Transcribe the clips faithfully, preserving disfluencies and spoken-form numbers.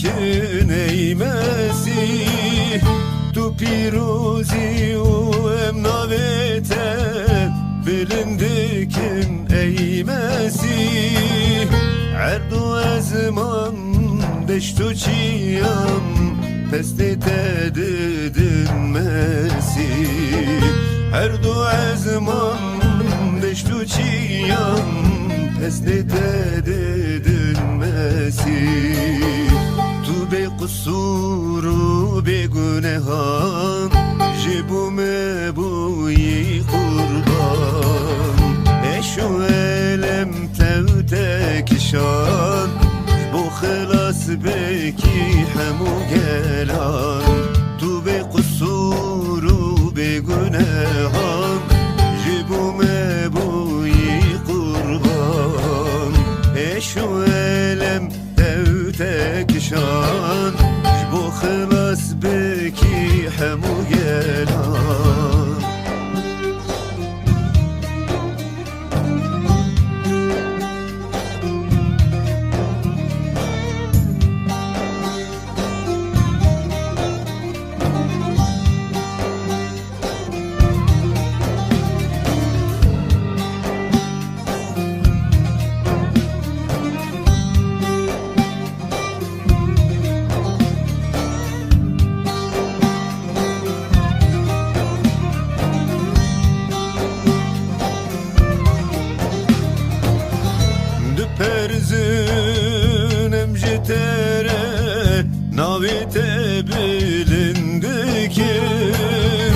Kin ey Mesîh, tu pîrozî û em navê te bilind dikin ey Mesîh. Erd û ezman, deşt û çiyam, pestê te didin Mesîh. Erd û ezman, deşt û çiyam, pestê te didin Mesîh. Tu bê qisûr û bê gunehan, ji bo me bûyî qurban. Eş û elem tev te kişand, ji bo xilas bikî hemû gelan. Tu bê qisûr û bê gunehan, ji bo me bûyî qurban. Eş û elem tev te kişand, ji bo xilas bikî hemû gelan. Diperzin em ji te re, navê te bilind dikin.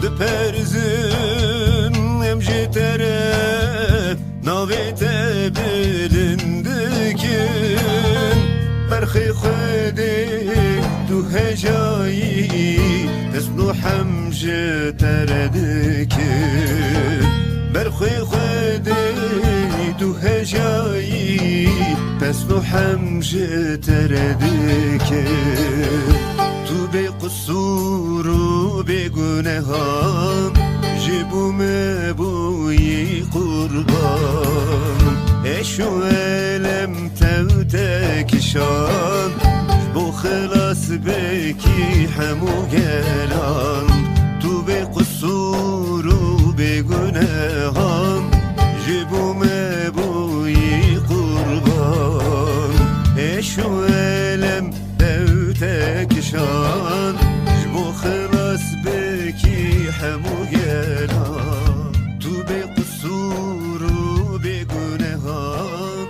Diperzin em ji te re, navê te bilind dikin. Berxê Xwedê tu hejayî, pesn û hem ji te re dikin. Berxê Xwedê tu hejayî, pesn û hem ji te re dikin. Tu bê qisûr û bê gunehan, ji bo me bûyî qurban. Eş û elem tev te kişand, ji bo xilas bikî hemû gelan. Tu bê qisûr û bê gunehan, ji bo me bûyî qurban. Eş û elem tev te kişand, ji bo xilas bikî hemû gelan. Tu bê qisûr û bê gunehan,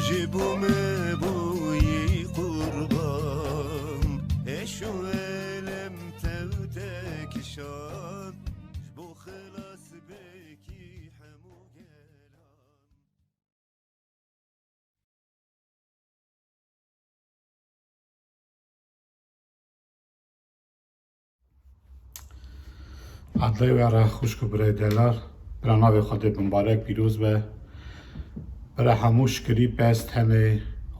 ji bo me bûyî qurban. Eş û elem tev te kişand, ji bo xilas bikî hemû gelan. Edlê we re xwişk û birayê delal, bira navê Xwedê bimbarek pîroz be. Bira hemû şikirî pez tenê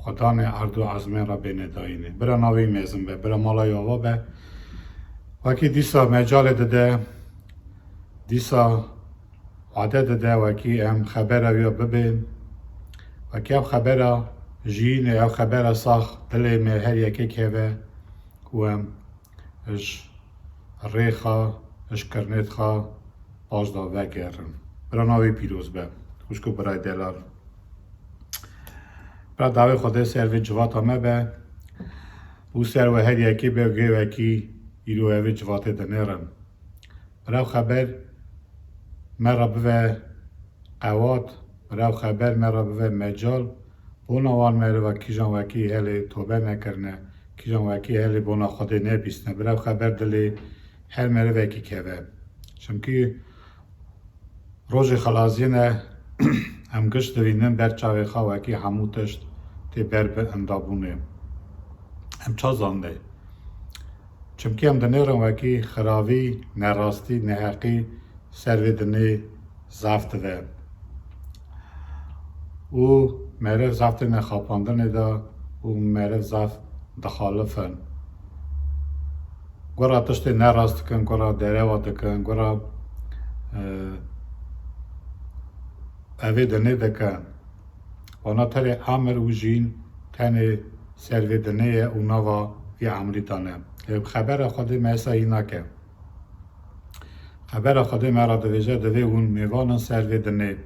Xwedanê erd û ezmên re bêne dayînê. Bira navê wî mezin be, bira mala wî ava be. Wekî dîsa mecalê dide, dîsa wade dide wekî em xebera wî ya bibên. Wekî ev xebera jiyînê, ev xebera sax dilê me her yekê keve û em ji rêxa, ji kirinêt xa paş da vegerin. Bira navê pîroz be. Xwişk û birayê delal. Bira dawê Xwedê ser vê civata me be. Û ser we her yekê be, gê wekî îro evê civatê dinêrin. Bira ev xeber me re bive qewat, bira ev xeber me re bive mecal, bona wan meriva kîjan wekî helê tobe nekirine, kîjan wekî helê bona Xwedê nebîstine, bira ev xeber dilê her merivekî keve. Çimkî rojê xelaziyê ne, em giş divînin ber çavê xwe wekî hemû tişt tê ber bi endabûnê. Em ça zanê? Çimkî em dinêrin wekî xiravî, nerastî, neheqî ser vê dinê zaf dibe. Û meriv zaf têne xapandinê de û meriv zaf dixalifin. Gora tiştê nerast dikin, gora derewa dikin, gora, e, evê dinê dikin. Wana tenê emir û jîn tenê ser vê dinê ye û nava vî emrî dane. Ê, xebera Xwedê me esa hî nake. Xebera Xwedê me re dibêje, divê hûn mêvan in ser vê dinê.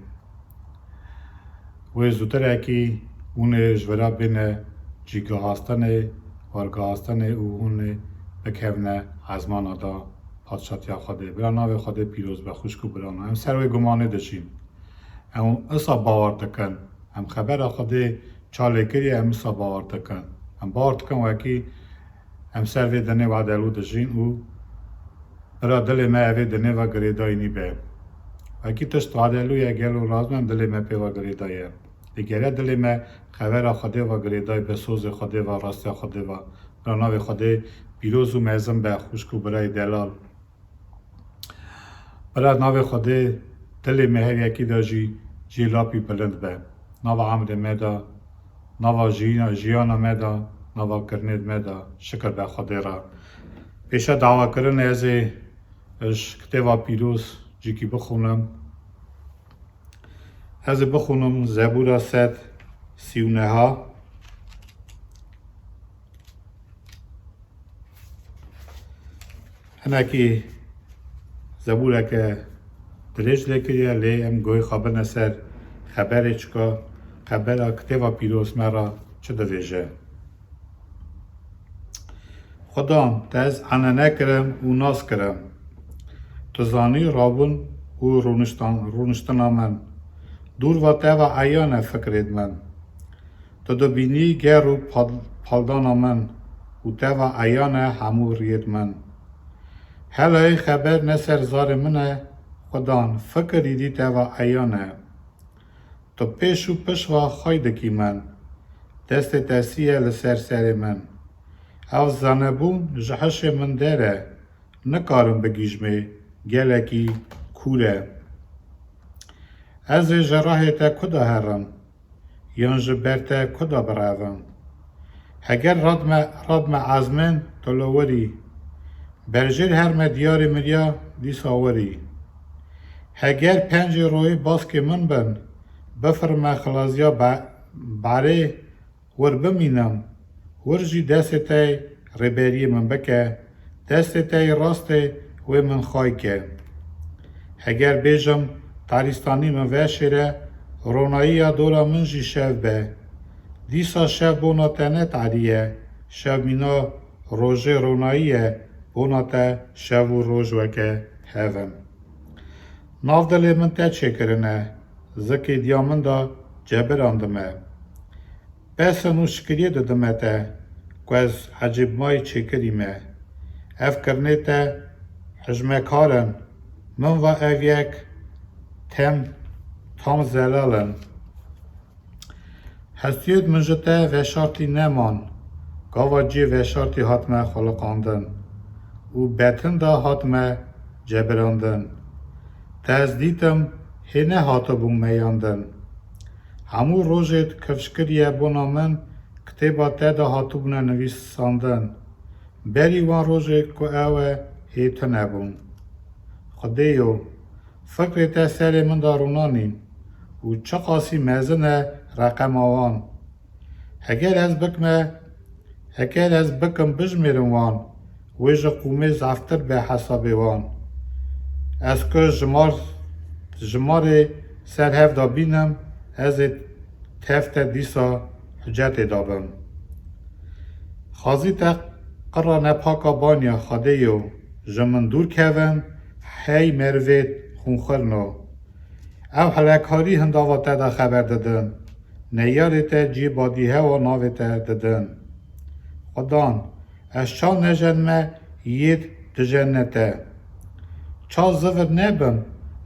Wê zûtirekî hûn ê ji vira bêne cîgihastinê, wergihastinê û hûn ê bikevne ezmana da padşatiya Xwedê. Bira navê Xwedê pîroz be, xwişk û birano. Em ser wê gumanê dijîn. Em wisa bawer dikin. Em xebera Xwedê çalê kiriye, em wisa bawer dikin. Em bawer dikin wekî em ser vê dinê wedelû dijîn û bira dilê me evê dinê ve girêdayî nîbe. Wekî tişt wedelû ye, gelo lazim em dilê me pê ve girêdayî ye. Lê gere dilê me xebera Xwedê ve girêdayî be, sozê Xwedê ve, rastiya Xwedê ve. Bira navê Xwedê pîroz û mezin be, xwişk û birayê delal. Bira navê Xwedê dilê me her yekî de jî cihê lapî bilind be. Nava emrê me de, nava jiyîna, jiyana me de, nava kirinê me de. Şikir be Xwedê re. Pêşe dawakirinê ez ê ji kitêba pîroz cîkî bixwînim. Ez ê bixwînim Zebûra sed sî û neha. Hinekî zebûreke dirêj lê kiriye, lê em guhê xwe bine ser xeberê, çika xebera kitêba pîroz me re çi dibêje. Xudan, te ez enene kirim û nas kirim. Tu zanî rabûn û rûniştan-, rûniştina min. Dûr va te ve eyan e fikrêd min. Tu dibînî ger û pal-, paldana min û te ve eyan e hemû riyêd min. Helayê xeber ne ser zarê min e, Xudan, fikir îdî te ve eyan e. Tu pêş û piş ve xay dikî min, destê te sî ye li ser serê min. Ev zanebûn ji hişê min der e, nikarim bigihîjmê, gelekî kûr e. Ez ê ji rehê te ku de herim, yan ji ber te ku de birevim? Heger radme, radme ezmên, tu li wir î. Berjêr herme diyarê miriya, dîsa wir î. Heger pencê royê baskê min bin, bifirme xilaziya be-, berê, wir bimînim, wir jî destê te rêberiyê min bike, destê te yê rastê wê min xay ke. Heger bêjim, tarîstanî min veşêre, ronayiya dora min jî şev be. Dîsa şev bona te ne tarî ye, şev mîna rojê ronayî ye, bona te şev û roj weke hev in. Nav dilê min te çêkirine, zikê diya min de cebirandime. Bes in û şikiriyê didime te, ku ez ecêbmayî çêkirî me. Ev kirinê te hijmekar in, min va ev yek tem tam zelal in. Hestiyêd min ji te veşartî neman, gava cê veşartî hatime xuliqandin û betin de hatime cebirandin. Te ez dîtim, hê nehatibûm meyandin. Hemû rojêd kifş kiriye bona min, kitêba te de hatibûne nivîsandin. Berî wan rojê ku ew e, hê tune bûm. Xwedêyo, fikrê te serê min de rûnanîn û çiqasî mezin e reqema wan. Heger ez bikme, heger ez bikim bijmêrim wan, wê ji qûmê zeftir be hesabê wan. Ez ku jimar, jimarê ser hev de bînim, ez ê tev te dîsa hucetê de bim. Xazî te qira nepaka banya Xwedêyo, ji min dûr kevin, hey merivêd xûnxirno. Ew helekarî hindava te de xeber didin, neyarê te ciyê badîhewa navê te didin. Xudan, ez ça nejenime yêd dijenne te. Ça zivir nebim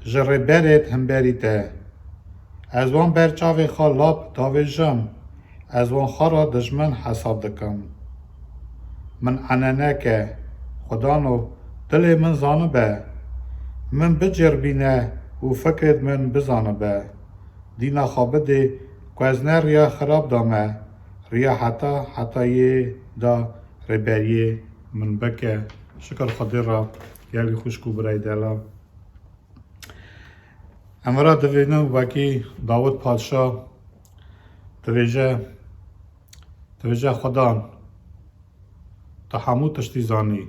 ji rêberêd himberî te. Ez wan ber çavê xwe lap davêjim, ez wan xwe re dijmin hesab dikim. Min enene ke, Xudano, dilê min zanibe, min bicêrbîne û fikirêd min bizanibe. Dîna xwe bidê ku ez ne riya xirab dame, riya heta hetayê de rêberiyê min bike. Şikir Xwedê re, gelî xwişk û birayê delal. Em vira divînin wekî Dawid Padşa divêje, Dibêje, Xudan, tu hemû tiştî zanî.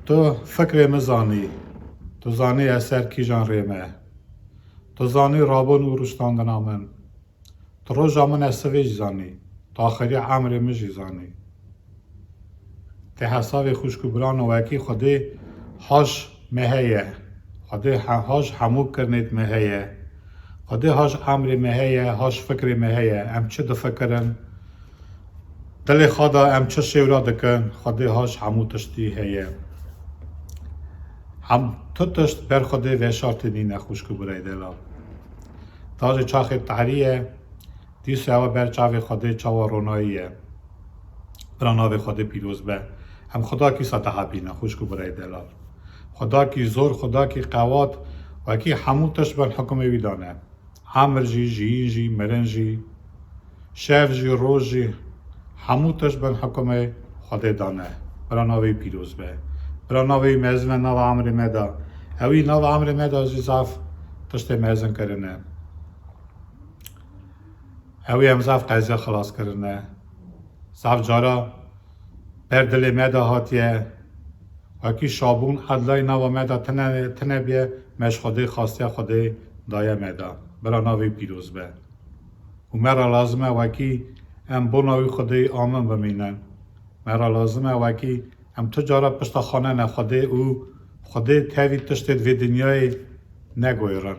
Tu fikrê min zanî. Tu zanî ez ser kîjan rê me. Tu zanî rabûn û rûştandina min. Tu roja min ez sivê jî zanî. Tu axiriya emrê min jî zanî. Tê hesavê xwişk û birano wekî Xwedê haj me heye. Xwedê he-, haj hemû kirinêt me heye. Xwedê haj emrê me heye, haj fikrê me heye. Em çi difikirin? Dilê xwe de em çi şêwra dikin? Xwedê haj hemû tiştî heye. Hem tu tişt ber Xwedê veşartî nîne xwişk û birayê delal. Tajê çaxê tarî ye, dîsa ew ber çavê Xwedê çawa ronayî ye. Bira navê Xwedê pîroz be. Em Xwedakî sedehebî ne, xwişk û birayê delal. Xwedakî zor, Xwedakî qewat, wekî hemû tişt bin hukmê wî de ne. Emir jî, jiyîn jî, mirin jî, şev jî, roj jî, hemû tişt bin hukmê Xwedê de ne. Bira navê wî pîroz be. Bira navê wî mezin e nava emrê me de. Ewî nava emrê me de jî zaf tiştê mezin kirine. Ewî em zaf qeziya xilas kirine. Zaf cara ber dilê me de hatiye. Wekî şabûn edlayî nava me de tine, tine bîye, me ji Xwedê xastiya Xwedê daye me de. Bira navê wî pîroz be. Û me re lazim e wekî em bona wî Xwedê amin bimînin. Me re lazim e wekî em tu cara pişta xwe nene Xwedê û Xwedê tevî tiştê di vê dinyayê negoyrin.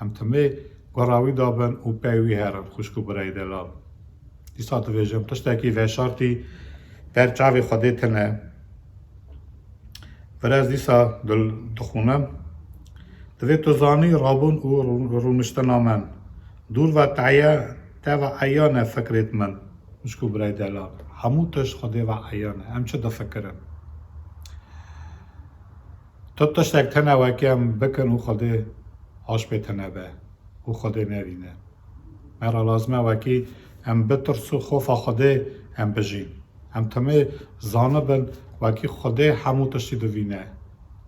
Em timê gora wî de bin û pey wî herin, xwişk û birayê delal. Dîsa dibêjim, tiştekî veşartî ber çavê Xwedê tine. Vir ez dîsa dil-, dixwînim. Divê tu zanî rabûn û rû-, rûniştina min. Dûr ve te ye, te ve eyan e fikrêt min. Xwişk û birayê delal. Hemû tişt Xwedê ve eyan e. Em çi difikirin? Tu tiştek tine wekî em bikin û Xwedê haj pê tine be û Xwedê nevîne. Me re lazim e wekî em bi tirs û xofa Xwedê em bijîn. Em timê zanibin wekî Xwedê hemû tiştî divîne.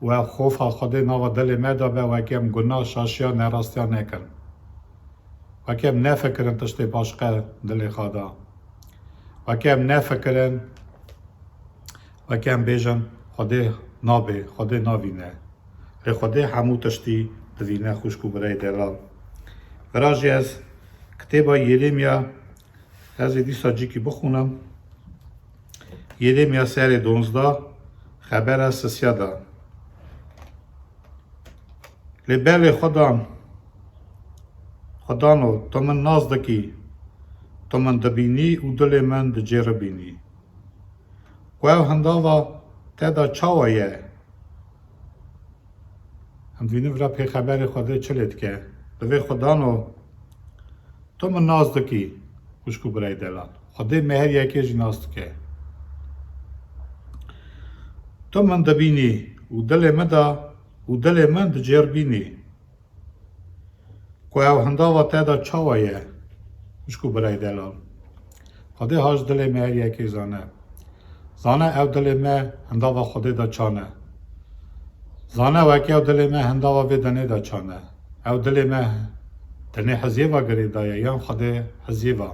Û ev xofa Xwedê nava dilê me de be, wekî em guna, şaşiya, nerastiya nekin. Wekî em nefikirin tiştê başqe dilê xwe de. Wekî em nefikirin, wekî em bêjin, Xwedê nabê, Xwedê navîne. Lê Xwedê hemû tiştî divîne, xwişk û birayê delal. Vira jî ez kitêba Yerêmiya, ez ê dîsa cîkî bixwînim. Yerêmiya serê donzdeh, xebera sisiya de. Lê belê Xudan, Xudano, tu min nas dikî, tu min dibînî û dilê min dicêribînî. Ku ev hindava te de çawa ye? Em dibînin vira pêxeberê Xwedê çi lê dike. Divê Xudano, tu min nas dikî, xwişk û birayê delal. Xwedê me her yekê jî nas dike. Tu min dibînî û dilê min de û dilê min dicêrbînî. Ku ew hindava te de çawa ye, xwişk û birayê delal? Xwedê haj dilê me her yekê zane. Zane ew dilê me hindava Xwedê de çan e. Zane wekî ew dilê me hindava vê dinê de çan e. Ew dilê me dinê hiziyê ve girêdaye yan Xwedê hiziyê ve?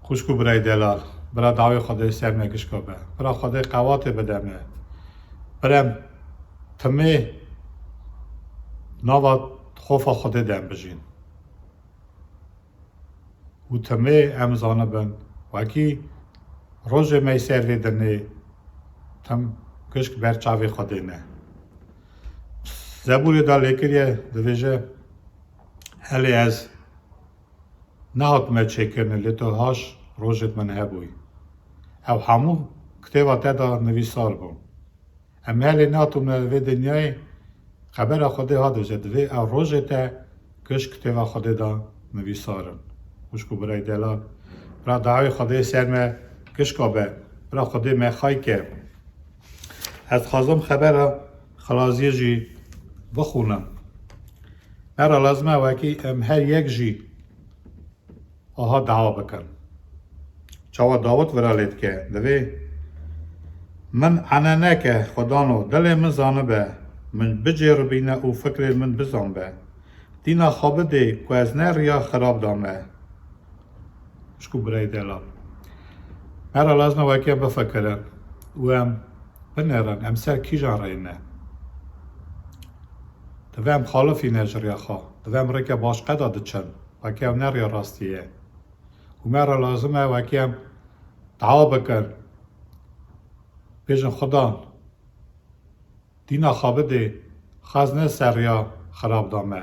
Xwişk û birayê delal, bira dawê Xwedê ser me gişka be. Bira Xwedê qewatê bide me. Bira em timê nava xofa Xwedê de em bijîn. Û timê em zanibin, wekî rojê me yê ser vê dinê tim gişk ber çavê Xwedê ne. Zebûrê de lêkiriye, dibêje, Helê ez nehatime çêkirinê, lê tu haj rojêt min hebûyî. Ew hemû kitêba te de nivîsar bûn. Em helê nehatime vê dinyayê, xebera Xwedê ha dibêje, divê ew rojê te giş kitêba Xwedê de nivîsar in. Xwişk û birayê delal, bira dawê Xwedê ser me gişka be, bira Xwedê me xay ke. Ez dixwazim xebera xilaziyê jî bixwînim. Me re lazim e wekî em her yek jî aha dawa bikin. Çawa Dawid vira lê dike, divê, Min ene neke, Xwedano, dilê min zanibe, min bicêribîne û fikrê min bizanbe. Dîna xwe bidê ku ez ne riya xirab da me. Xwişk û birayê delal. Me re lazim e wekî em bifikirin û em binêrin, em ser kîjan rê ne. Divê em xalifî ne ji riya xwe. Divê em rêke başqe de diçin. Wekî ew ne riya rastî ye. Û me re lazim e wekî em dua bikin. Bêjin Xudan, dîna xwe bidê, xwe ez ne ser riya xirab da me.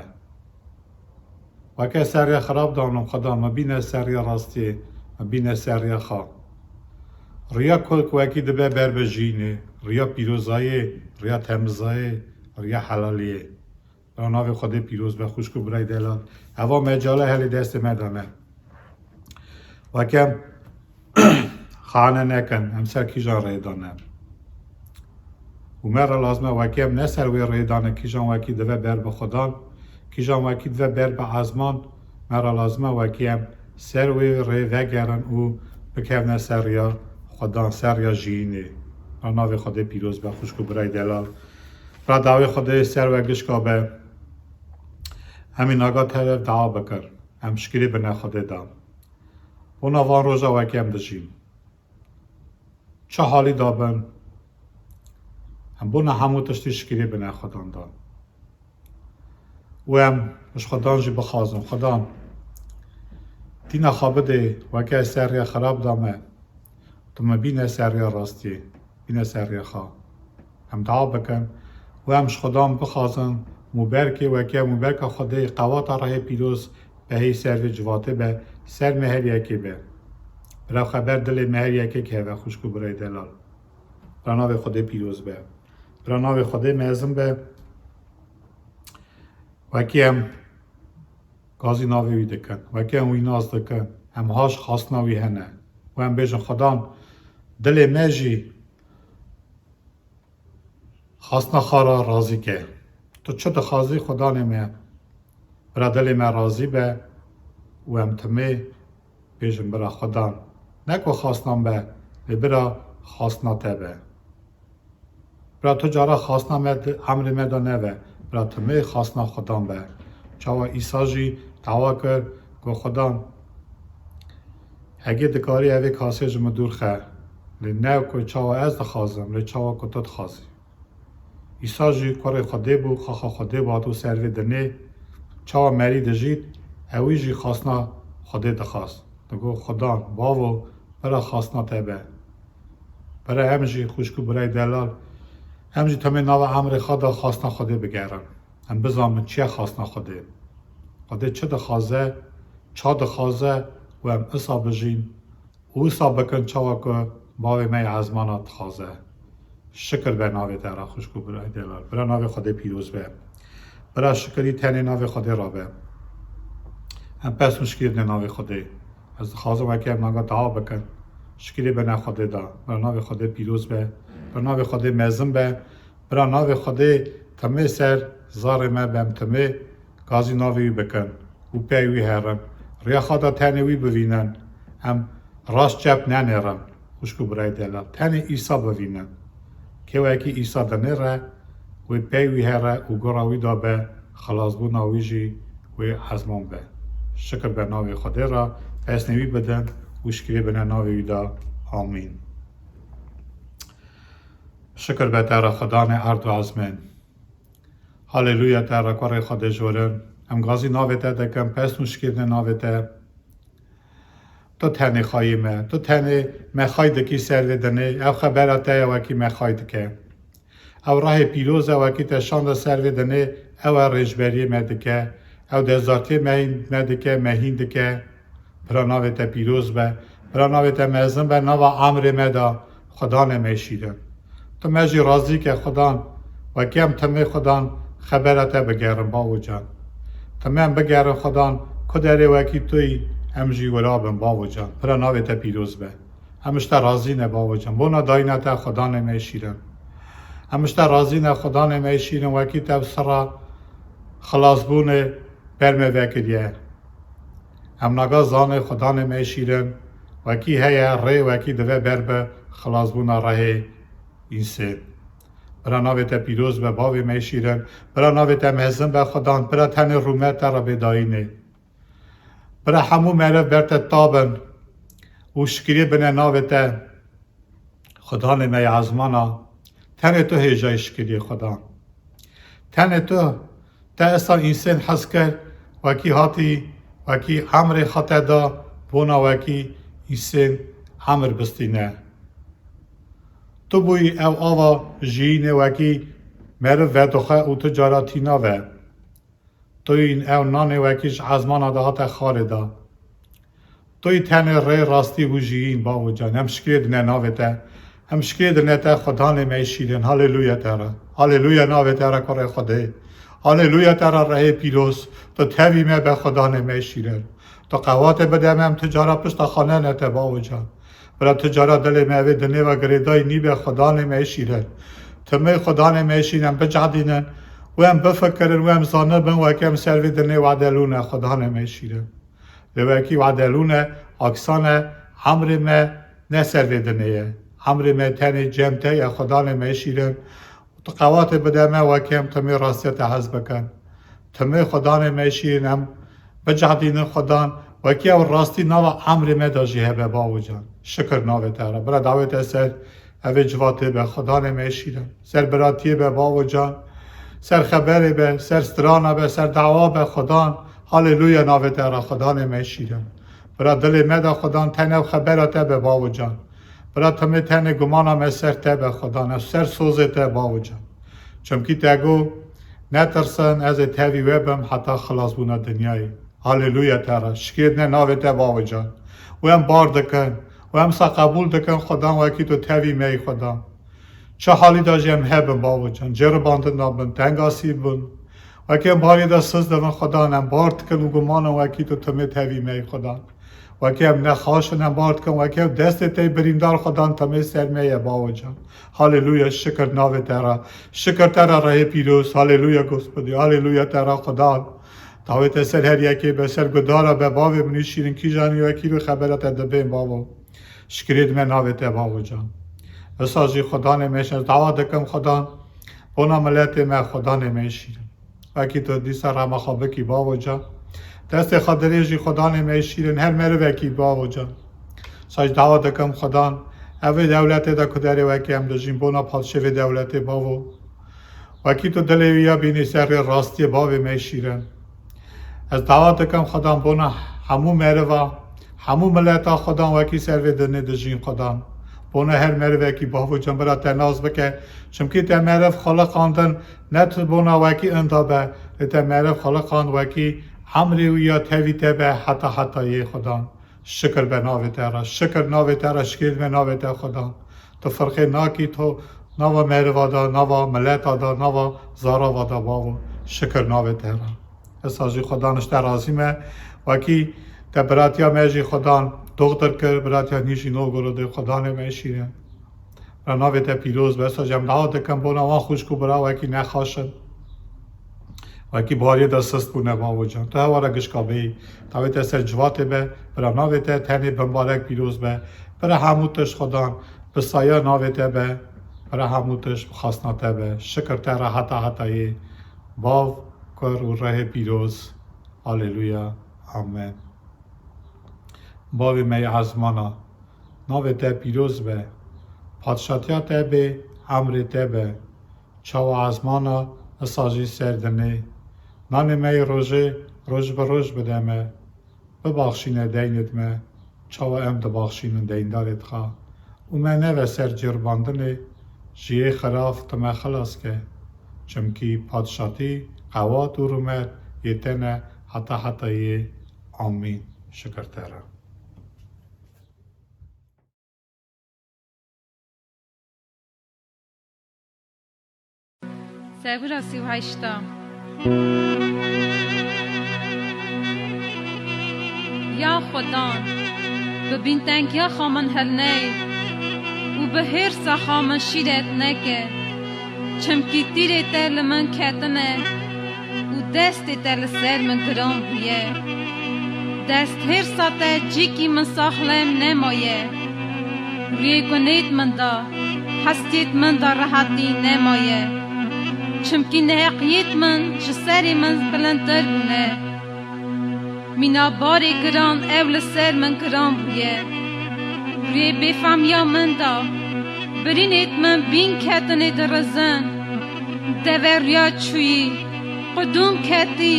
Weke ser riya xirab danim Xudan, me bîne ser riya rastiyê, me bîne ser riya xwe. Riya ku wekî dibe ber bi jînê, riya pîrozayê, riya temizayê, riya helaliyê. Bira navê Xwedê pîroz be, xwişk û birayê delal. Eva mecale helê destê me de ne. Weke em xane nekin, em ser kîjan rê de ne. Û me re lazim e weke em ne ser wê rê de ne, kîjan wekî dive ber bi Xudan, kîjan wekî dive ber bi ezman, me re lazim e wekî em ser wê rê vegerin û bikevne ser riya Xudan, ser riya jiyînê. Bira navê Xwedê pîroz be, xwişk û birayê delal. Bira dawê Xwedê ser we gişka be. Em ê naga tev dua bikir. Em şikirê bine Xwedê de. Bona van roja wekî em dijîn. Çi halî de bin, em bona hemû tiştî şikirê bine Xudan de. Û em ji Xudan jî bixwazin, Xudan, dîna xwe bidê, weke ez ser riya xirab de me, tu me bîne ser riya rastiyê, bîne ser riya xwe. Em dua bikin û em ji Xudan bixwazin, mûberkê weke mûberka Xwedê, qewata rehê pîroz behê ser vê civatê be, ser me her yekê be. Bira xeber dilê me her yekê keve, xwişk û birayê delal. Bira navê Xwedê pîroz be. Bira navê Xwedê mezin be. Wekî em gazî navê wî dikin, wekî em wî nas dikin, em haş xastina wî hene. Û em bêjin, Xudan, dilê me jî xastina xwe re razî ke. Tu çi dixwazî, Xudanê me, bira dilê me razî be û em timê bêjin, bira Xudan, ne ku xastina me be, lê bira xastina te be. Bira tu cara xastina me di emrê me de nebe, bira timê xastina Xudan be. Çawa Îsa jî dawa kir, got, Xudan, hegê dikarî evê kasê ji min dûr xe, lê ne ku çawa ez dixwazim, lê çawa ku tu dixwazî. Îsa jî kurê Xwedê bû, xaxa Xwedê bû, hatibû ser vê dinê. Çawa merî dijît, ewî jî xastina Xwedê dixwast. Digot, Xudan, bavo, bira xastina te be. Bira em jî, xwişk û birayê delal, em jî temê nava emrê xwe de xastina Xwedê bigerin. Em bizanin çi ye xastina Xwedê. Xwedê çi dixwaze, ça dixwaze û em isa bijîn. Û wisa bikin çawa ku bavê me yê ezmana dixwaze. Şikir be navê te re, xwişk û birayê delal. Bira navê Xwedê pîroz be. Bira şikirî tenê navê Xwedê re be. Em pes û şikir ne navê Xwedê. Ez dixwazim weke em naga dua bikin. Şikirê bine Xwedê de. Bira navê Xwedê pîroz be. Bira navê Xwedê mezin be. Bira navê Xwedê timê ser zarê me be, em timê gazî navê wî bikin û pey wî herin. Riya xwe de tenê wî bivînin. Em rast çep nenêrin. Xwişk û birayê delal. Tenê Îsa bivînin. Kê wekî Îsa dinêre, wê pey wî here û gora wî de be, xilasbûna wî jî wê ezman be. Şikir be navê Xwedê re, pesnê wî bidin û şikirê bine navê wî de. Amîn. Şikir be te re Xudanê erd û ezmên. Haleluya te re kurê Xwedê jorin. Em gazî navê te dikin, pesn û şikirine navê te. Tu tenê xayê me, tu tenê me xay dikî ser vê dinê. Ev xebera te ye wekî me xay dike. Ew rehê pîroz e wekî te şande ser vê dinê, ew e rêjberiyê me dike. Ew dezdartiyê me hîn, me dike, me hîn dike. Bira navê te pîroz be. Bira navê te mezin be, nava emrê me de, Xudanê me şîrin. Tu me jî razî ke Xudan, wekî em timê Xudan xebera te bigerin, bavo can. Timê em bigerin Xudan, ku derê wekî tu yî, em jî wira bin, bavo can. Bira navê te pîroz be. Em ji te razî ne, bavo can. Bona dayîna te Xudanê me şîrin. Em ji te razî ne Xudanê me şîrin, wekî te bi sira xilasbûnê ber me vekiriye. Em naga zanê Xudanê me şîrin, wekî heye rê wekî dive ber bi xilasbûna rehê însê. Bira navê te pîroz be, bavê me şîrin. Bira navê te mezin be, Xudan. Bira tenê rûmet te re bê dayînê. Bira hemû meriv ber te tabin û şikirî bine navê te. Xudanê me yê ezmana, tenê tu hêjayî şikiriyê Xudan. Tenê tu, te esa însên hez kir, wekî hatî, wekî emrê xwe te da, bona wekî însên emir bistîne. Tu bûyî ew ava jiyînê wekî meriv vedoxe û tu cara tîna ve. Tu yîn ew nanê wekî ji ezmana de hate xalê de. Tu yî tenê rê, rastî û jiyîn, bavo can. Em şikirê dine navê te. Em şikirê dine te, Xudanê me yê şîrin. Haleluya te re. Haleluya navê te re, kurê Xwedê. Haleluya te re, rehê pîroz. Tu tevî me be, Xudanê me yê şîrin. Tu qewatê bide me, em tu cara pişta xwe nenete, bavo can. Bira tu cara dilê me vê dinê ve girêdayî nîbe, Xudanê me yê şîrin. Timê Xudanê me yê şîrin, em bicehdînin û em bifikirin û em zanibin wekî em ser vê dinê wedelû ne, Xudanê me yê şîrin. Lê wekî wedelû ne, aksan e, emrê me ne ser vê dinê ye. Emrê me tenê cem te ye, Xudanê me yê şîrin. Tu qewatê bide me wekî em timê rastiya te hez bikin. Timê Xudanê me şîrin em bicehdînin Xudan, wekî ew rastî nava emrê me de jî hebe, bavo can. Şikir navê te re. Bira dawê te ser evê civatê be, Xudanê me şîrin. Ser biratiyê be, bavo can. Ser xeberê be, ser strana be, ser dawa be, Xudan. Haleluya navê te re, Xudanê me şîrin. Bira dilê me de Xudan, tenê ew xebera te be, bavo can. Bira timê tenê gumana me ser te be, Xudan, ew ser sozê te, bavo can. Çimkî te got, netirsin, ez ê tevî we bim heta xilasbûna dinyayê. Haleluya te re. Şikirê dine navê te, bavo can. Û em bar dikin. Û em sa qebûl dikin, Xudan, wekî tu tevî me yî, Xudan. Çi halî de jî em hebin, bavo can. Ceribandin de bin, tengasî bin. Wekî em barê de siz dibin, Xudan, em bar dikin û gumanin wekî tu timê tevî me yî, Xudan. Wekî em nexaş in, em bar dikin, wekî ew destê te yê birîndar Xudan timê ser me ye, bavo can. Haleluya, şikir navê te re. Şikir te re rehê pîroz. Haleluya, Gospodî. Haleluya te re Xudan. Dawê te ser her yekê be, ser gudara be, bavê min ê şîrin, kîjanî wekî rû xebera te dibên, bavo. Şikirê dime navê te, bavo can. Esa jî Xudanê me şer, dawa dikim Xudan, bona miletê me, Xudanê me şîrin. Wekî tu dîsa rema xwe bikî, bavo can. Destê xwe dirêjî Xudanê me şîrin, her merivekî, bavo can. Saç dawa dikim Xudan, ev ê dewletê de ku derê wekî em dijîn, bona padşê vê dewletê, bavo. Wekî tu dilê wî ya bînî ser rê rastiyê, bavê me şîrin. Ez dawa dikim Xudan bona hemû meriva, hemû mileta Xudan wekî ser vê dinê dijîn Xudan. Bona her merivekî bavo can bira te nas bike. Çimkî te meriv xiliqandin ne tu bona wekî inda be. Lê te meriv xiliqand wekî emrê wî ya tevî te be heta hetayê Xudan. Şikir be navê te re, şikir navê te re, şikir me navê te Xudan. Tu firqê nakî to nava meriva da, nava mileta da, nava zarava da bavo. Şikir navê te re. Esa jî Xudan ji te razî me. Wekî te biratiya me jî Xudan doxtir kir, biratiya nî jî nogoro de Xudanê me şîrin. Ra navê te pîroz be, esa jî em dawa dikin bona wan xwişk û bira wekî nexaş in. Wekî bariyê de sist bûne bavo can. Tu hewa re gişka bêyî. Dawê te ser civatê be, bira navê te tenê bimbarek pîroz be. Bira hemû tişt Xudan, bi saya navê te be, bira hemû tişt bi xasna te be. Şikir te re heta hetayê. Bav, Kur û Rehê Pîroz. Aleluya. Amen. Bavê me yê ezmana, navê te pîroz be. Padşatiya te bê, emrê te be. Çawa ezmana, esa jî ser dinê. Nanê me yê rojê roj bi roj bide me. Bibaxşîne deynêd me, çawa em dibaxşînin deyndarêd xwe. Û me neve ser ceribandinê, ji yê xirav tu me xilas ke. Çimkî padşatî, qewat û rûmet yê te ne heta hetayê. Amîn. Şikir te re. Sebira sî û heşta. Ya Xudan, bi bîntengiya xwe min hilney û bi hêrsa xwe min şîret neke. Çimkî tîrê te li min ketine û destê te li ser min giran bûye. Dest hêrsa te cîkî min saxlem nemaye. Rûyê gunêd min da, Hestiyêt min de rehetî nemaye. Çimkî neheqiyêt min ji serê min bilintir bûne. Mîna barê giran ew li ser min giran bûye. Rê bêfemiya min de birînêt min bîn ketinê dirizin. Deveriya çûyî, qudûm ketî,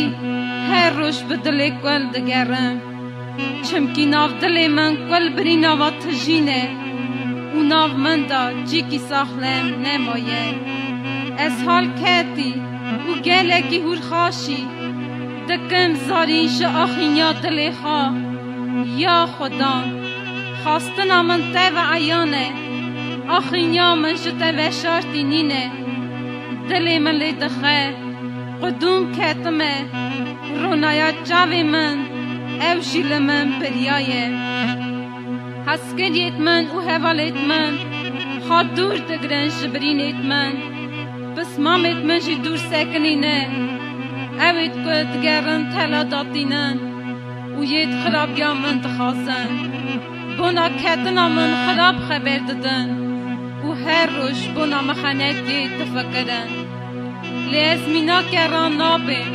her roj bi dilê kul digerim. Çimkî nav dilê min kul birîna va tijî ne û nav min de cîkî saxlem nemaye. Ez hal ketî û gelekî hûrxaşî dikim zarîn ji axîniya dilê xwe. Ya Xudan, xastina min te ve eyan e, axîniya min ji te veşartî nîne. Dilê min lê dixe, qudûm ketime, ronaya çavê min, ew jî li min biriyaye. Hezkiriyêt min û hevalêt min xwe dûr digirin ji birînêt min. Pismamêt min jî dûr sekinîne. Ew êt ku digerin tela datînin û yêt xirabiya min dixwazin. Bona ketina min xirab xeber didin û her roj bona mexenekê difikirin. Lê ez mînake ra nabêm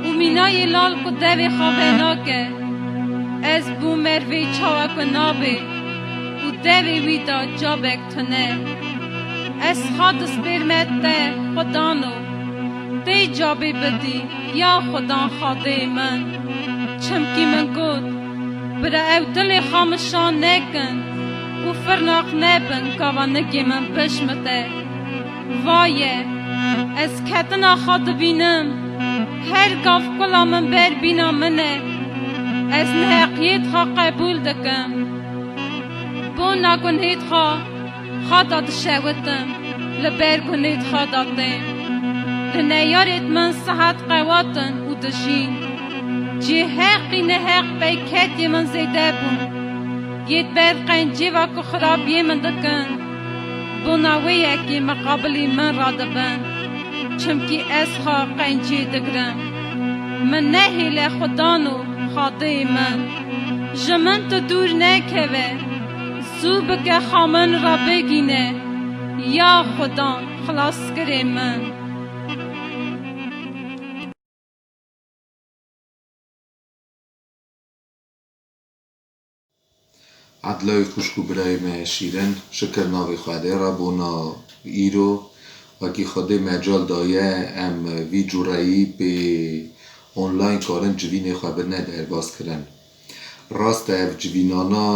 û mînayê lal ku devê xwe venake. Ez bû mervê çawa ku nabê û devê wî de cabek tune. Ez xwe dispêrme te, Xwedano, tê cabê bidî, ya Xudan Xwedê min. Çimkî min got, bira ew dilê xwe mişan nekin û firnaq nebin, gava nikê min bişmite. Vaye, ez ketina xwe dibînim, her gav kula min ber bîna min e. Ez neheqiyêt xwe qebûl dikim. Bona gunhêt xwe xwe da dişewitim, li ber gunhêt xwe da têm. Li neyarêt min sihet qewatin û dijîn. Cê heqî neheq peyketiyê min zêde bûn. Yêt ber qencê ve ku xirabiyê min dikin, bona wê yekê miqabilî min radibin. Çimkî ez xwe qencê digirim. Min nehêle Xwedano Xwedê min. Ji min tu dûr nekeve. Zû bike xwe min re bigîne. Ya Xwedan, xilaskirê min. Edlay xwişk û birayê me şîrin, şikir navê Xwedê re bona îro, wekî Xwedê mecal daye em vî cureyî pê online karin civînê xwe bine derbas kirin. Rast e, ev civînana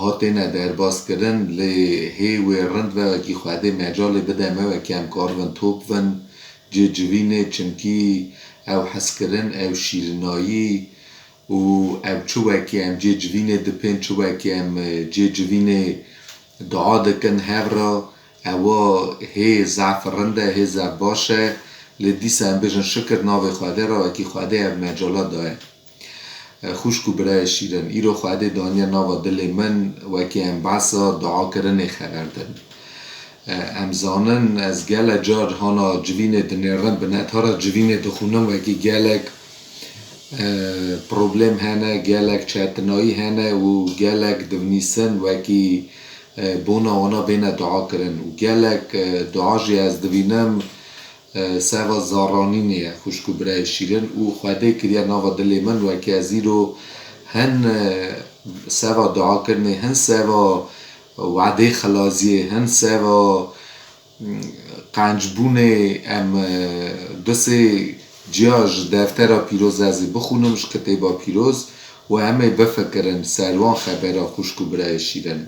hatêne derbas kirin, lê hê wê rind ve wekî Xwedê mecalê bide me, wekî em karibin top bin cê civînê, çimkî ew hezkirin, ew şîrinayî û ew çi wekî em cê civînê dipên, çi wekî em, e, cê civînê dua dikin hev re, ewa hê zaf rind e, hê zaf baş e, lê dîsa em bêjin şikir navê Xwedê re, wekî Xwedê ev mecala daye. E, xwişk û birayê şîrin, îro Xwedê daniye nava dilê min, wekî em behsa duakirinê xeber din. E, em zanin, ez gelek car hana civînê dinêrim, bi neta re civînê dixwînim, wekî gelek, e, problem hene, gelek çetinayî hene û gelek divnîsin, wekî, e, bona wana bêne duakirin. Û gelek, e, dua jî ez divînim, e, seva zaranînê ye, xwişk û birayê şîrin, û Xwedê kiriye nava dilê min, wekî ez îro hin, e, seva duakirinê, hin seva wadê xilaziyê, hin seva, mm, qencbûnê, em, e, du sê ciya ji deftera pîroz ez ê bixwînim, ji kitêba pîroz, û em ê bifikirin ser wan xebera, xwişk û birayê şîrin.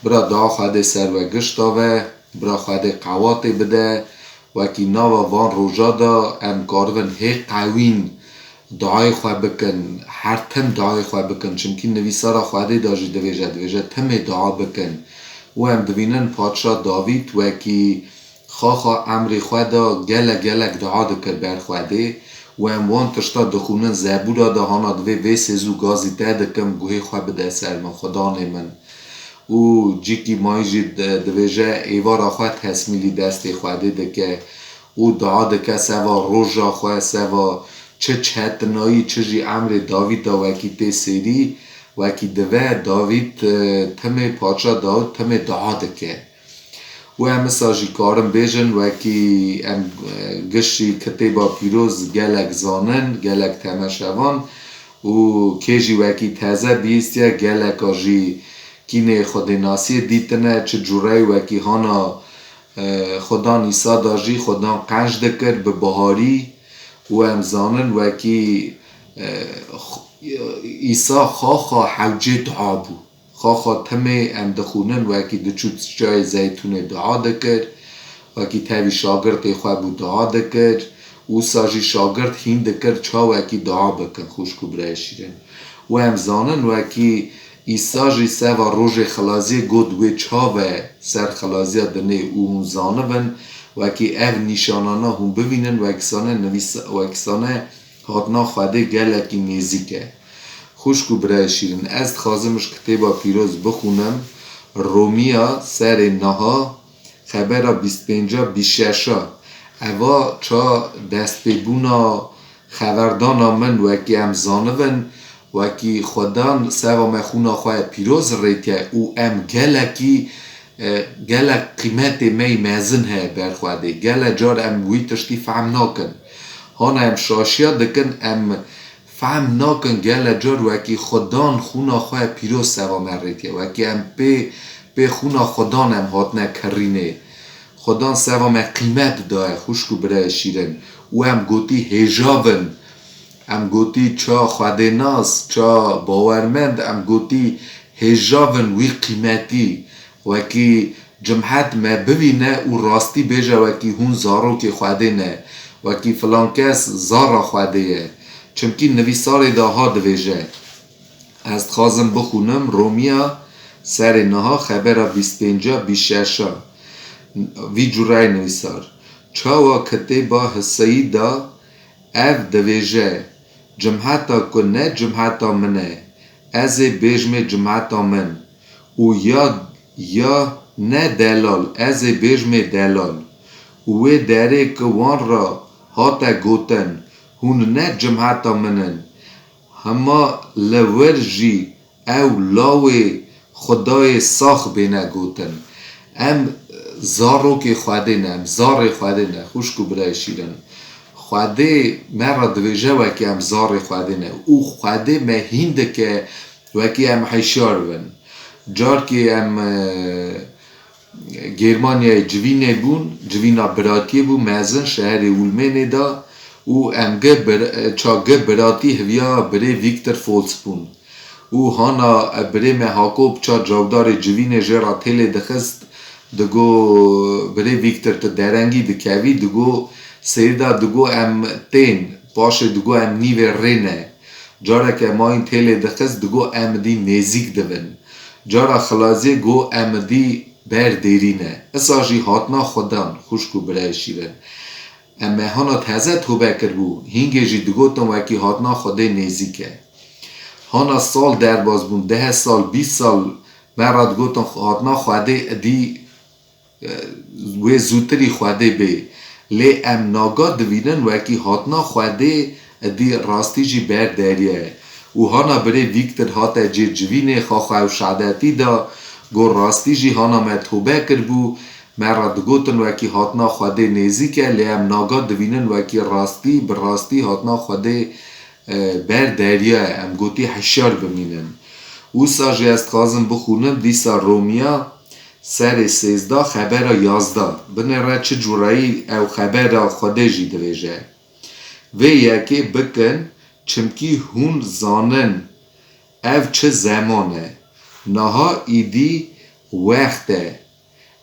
Bira dua Xwedê ser we gişta ve, bira Xwedê qewatê bide, wekî nava van roja de em karibin hê qewîn duayê xwe bikin, her tim duayê xwe bikin, çimkî nivîsara Xwedê de jî divêje, divêje timê dua bikin. Û em divînin Padşa Davîd wekî xaxa emrê xwe de gelek gelek dua dikir ber Xwedê û em wan tişta dixwînin, Zebûra de hana divê vê sêzû gazî te dikim, guhê xwe bide ser min, Xudanê min. Û cîkî mayî jî di-, divêje êvara xwe tesmîlî destê Xwedê dike û dua dike, seva roja xwe, seva çi çetinayî, çi jî emrê Davîda wekî tê sêrî, Wekî dive Dawîd, e, timê, paşa Dawîd timê dua dike. Û em wisa jî karin bêjin, wekî em, e, giştî kitêba pîroz gelek zanin, gelek temeşevan û kê jî wekî teze bihîstiye, geleka jî kînê xwedênasiyê dîtine, çi cûreyî wekî hana, e, Xudan Îsa da jî Xudan qenc dikir bi biharî û em zanin wekî, e, xu-, Îsa xaxa hewcê dua bû. Xaxa timê em dixwînin, wekî diçû çiyayê Zeytûnê dua dikir, wekî tevî şagirtê xwe bû dua dikir, wisa jî şagirt hîn dikir çawekî dua bikin, xwişk û birayê şîrin. Û em zanin, wekî Îsa jî seva rojê xilaziyê got, wê çav e ser xilaziya dinê û hûn zanibin, wekî ev nîşanana hûn bibînin, wekî sane nivîsa-, wekî sane hatina Xwedê gelekî nêzîk e. Xwişk û birayê şîrin, ez dixwazim ji kitêba pîroz bixwînim, Romiya serê niha, xebera bîst pênca, bîst şeşa. Eva ça destpêbûna xeverdana min, wekî em zanibin, wekî Xudan seva me xûna xwe pîroz rêtiye û em gelekî, e, gelek qîmetê me yî mezin heye ber Xwedê. Gelek car em wî tiştî fehm nakin. Hana em şaşiya dikin, em fehm nakin gelek car wekî Xudan xûna xwe pîroz seva me rêtiye. Wekî em pê, pê xûna Xudan em hatine kirînê. Xudan seva me qîmet daye, xwişk û birayê şîrin. Û em gotî hêjav in. Em gotî ça xwedênas, ça bawermend, em gotî hêjav in wî qîmetî. Wekî cimhet me bivîne û rastî bêje, wekî hûn zarokê Xwedê ne, wekî filan kes zara Xwedê ye. Çimkî nivîsarê de ha divêje. Ez dixwazim bixwînim Romiya serê niha xebera bîst pênca, bîst şeşa. Vî cureyê nivîsar. Çawa kitêba Hiseyî de ev divêje, cimheta ku ne cimheta min e, ez ê bêjmê cimheta min. Û ya, ya ne delal, ez ê bêjmê delal. Û wê derê ki wan ra hate gotin, hûn ne cimheta min in. Hema li wir jî ew lawê Xwedayê sax bêne gotin. Em zarokê Xwedê ne, em zarê Xwedê ne, xwişk û birayê şîrin. Xwedê me re divêje wekî em zarê Xwedê ne. Û Xwedê me hîn dike wekî em hişyar bin. Carkê em, e, Gêrmanyayê civînê bûn, civîna biratiyê bû, mezin şeherê Ulmênê de û em gi bir-, ça gi biratî hiviya birê Viktor Folz bûn. Û hana birê me Hakop ça cawdarê civînê jê re têlê dixist, digo, birê Viktor tu derengî dikevî, digo, seyda digo em tên, paşê digo em nîvê rê ne. Careke mayîn têlê dixist, digo em dî nêzîk dibin. Cara xilaziyê go em dî ber dêrî ne. Isa jî hatina Xudan, xwişk û birayê şîrin. Em me hana teze tobe kiribû, hîngê jî digotin wekî hatina Xwedê nêzîk e. Hana sal derbas bûn, deh sal, bîst sal me re digotin hatina Xwedê dî, e, wê zûtirî Xwedê bê. Lê em naga divînin wekî hatina Xwedê dî rastî jî ber deriyê ye. Û hana birê Viktor hate cê civînê, xaxa ew şadetî da, got rastî jî hana me tobe kiribû, me re digotin wekî hatina Xwedê nêzîk e, lê em naga divînin wekî rastî, bi rastî hatina Xwedê, e, ber deriyê ye. Em gotî hişyar bimînin. Wisa jî ez dixwazim bixwînim, dîsa Romiya serê sêzda xebera yazda. Binêre çi cûreyî ew xebera Xwedê jî divêje. Vê yekê bikin, çimkî hûn zanin ev çi zeman e. Niha îdî wext e.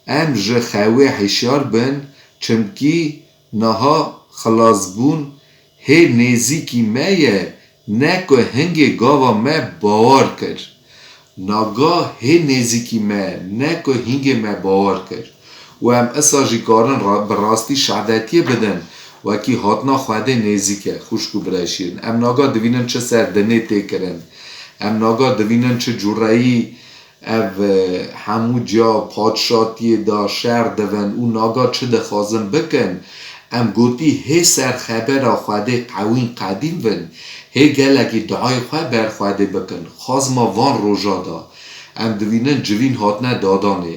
Em ji xewê hişyar bin, çimkî niha xilasbûn hê nêzîkî me ye, ne ku hingê gava me bawer kir. Naga hê nêzîkî me, ne ku hingê me bawer kir. Û em isa jî karin ra-, bi rastî şadetiyê bidin, wekî hatina Xwedê nêzîk e, xwişk û birayê şîrin. Em naga divînin çi ser dinê tê kirin. Em naga divînin çi cûreyî ev, e, hemû ciya padşatiyê da şer divin û naga çi dixwazin bikin. Em gotî hê ser xebera Xwedê qewîn qedîn bin, hê gelekî duayê xwe ber Xwedê bikin. Xwazma van roja da. Em divînin civîn hatine dadanê.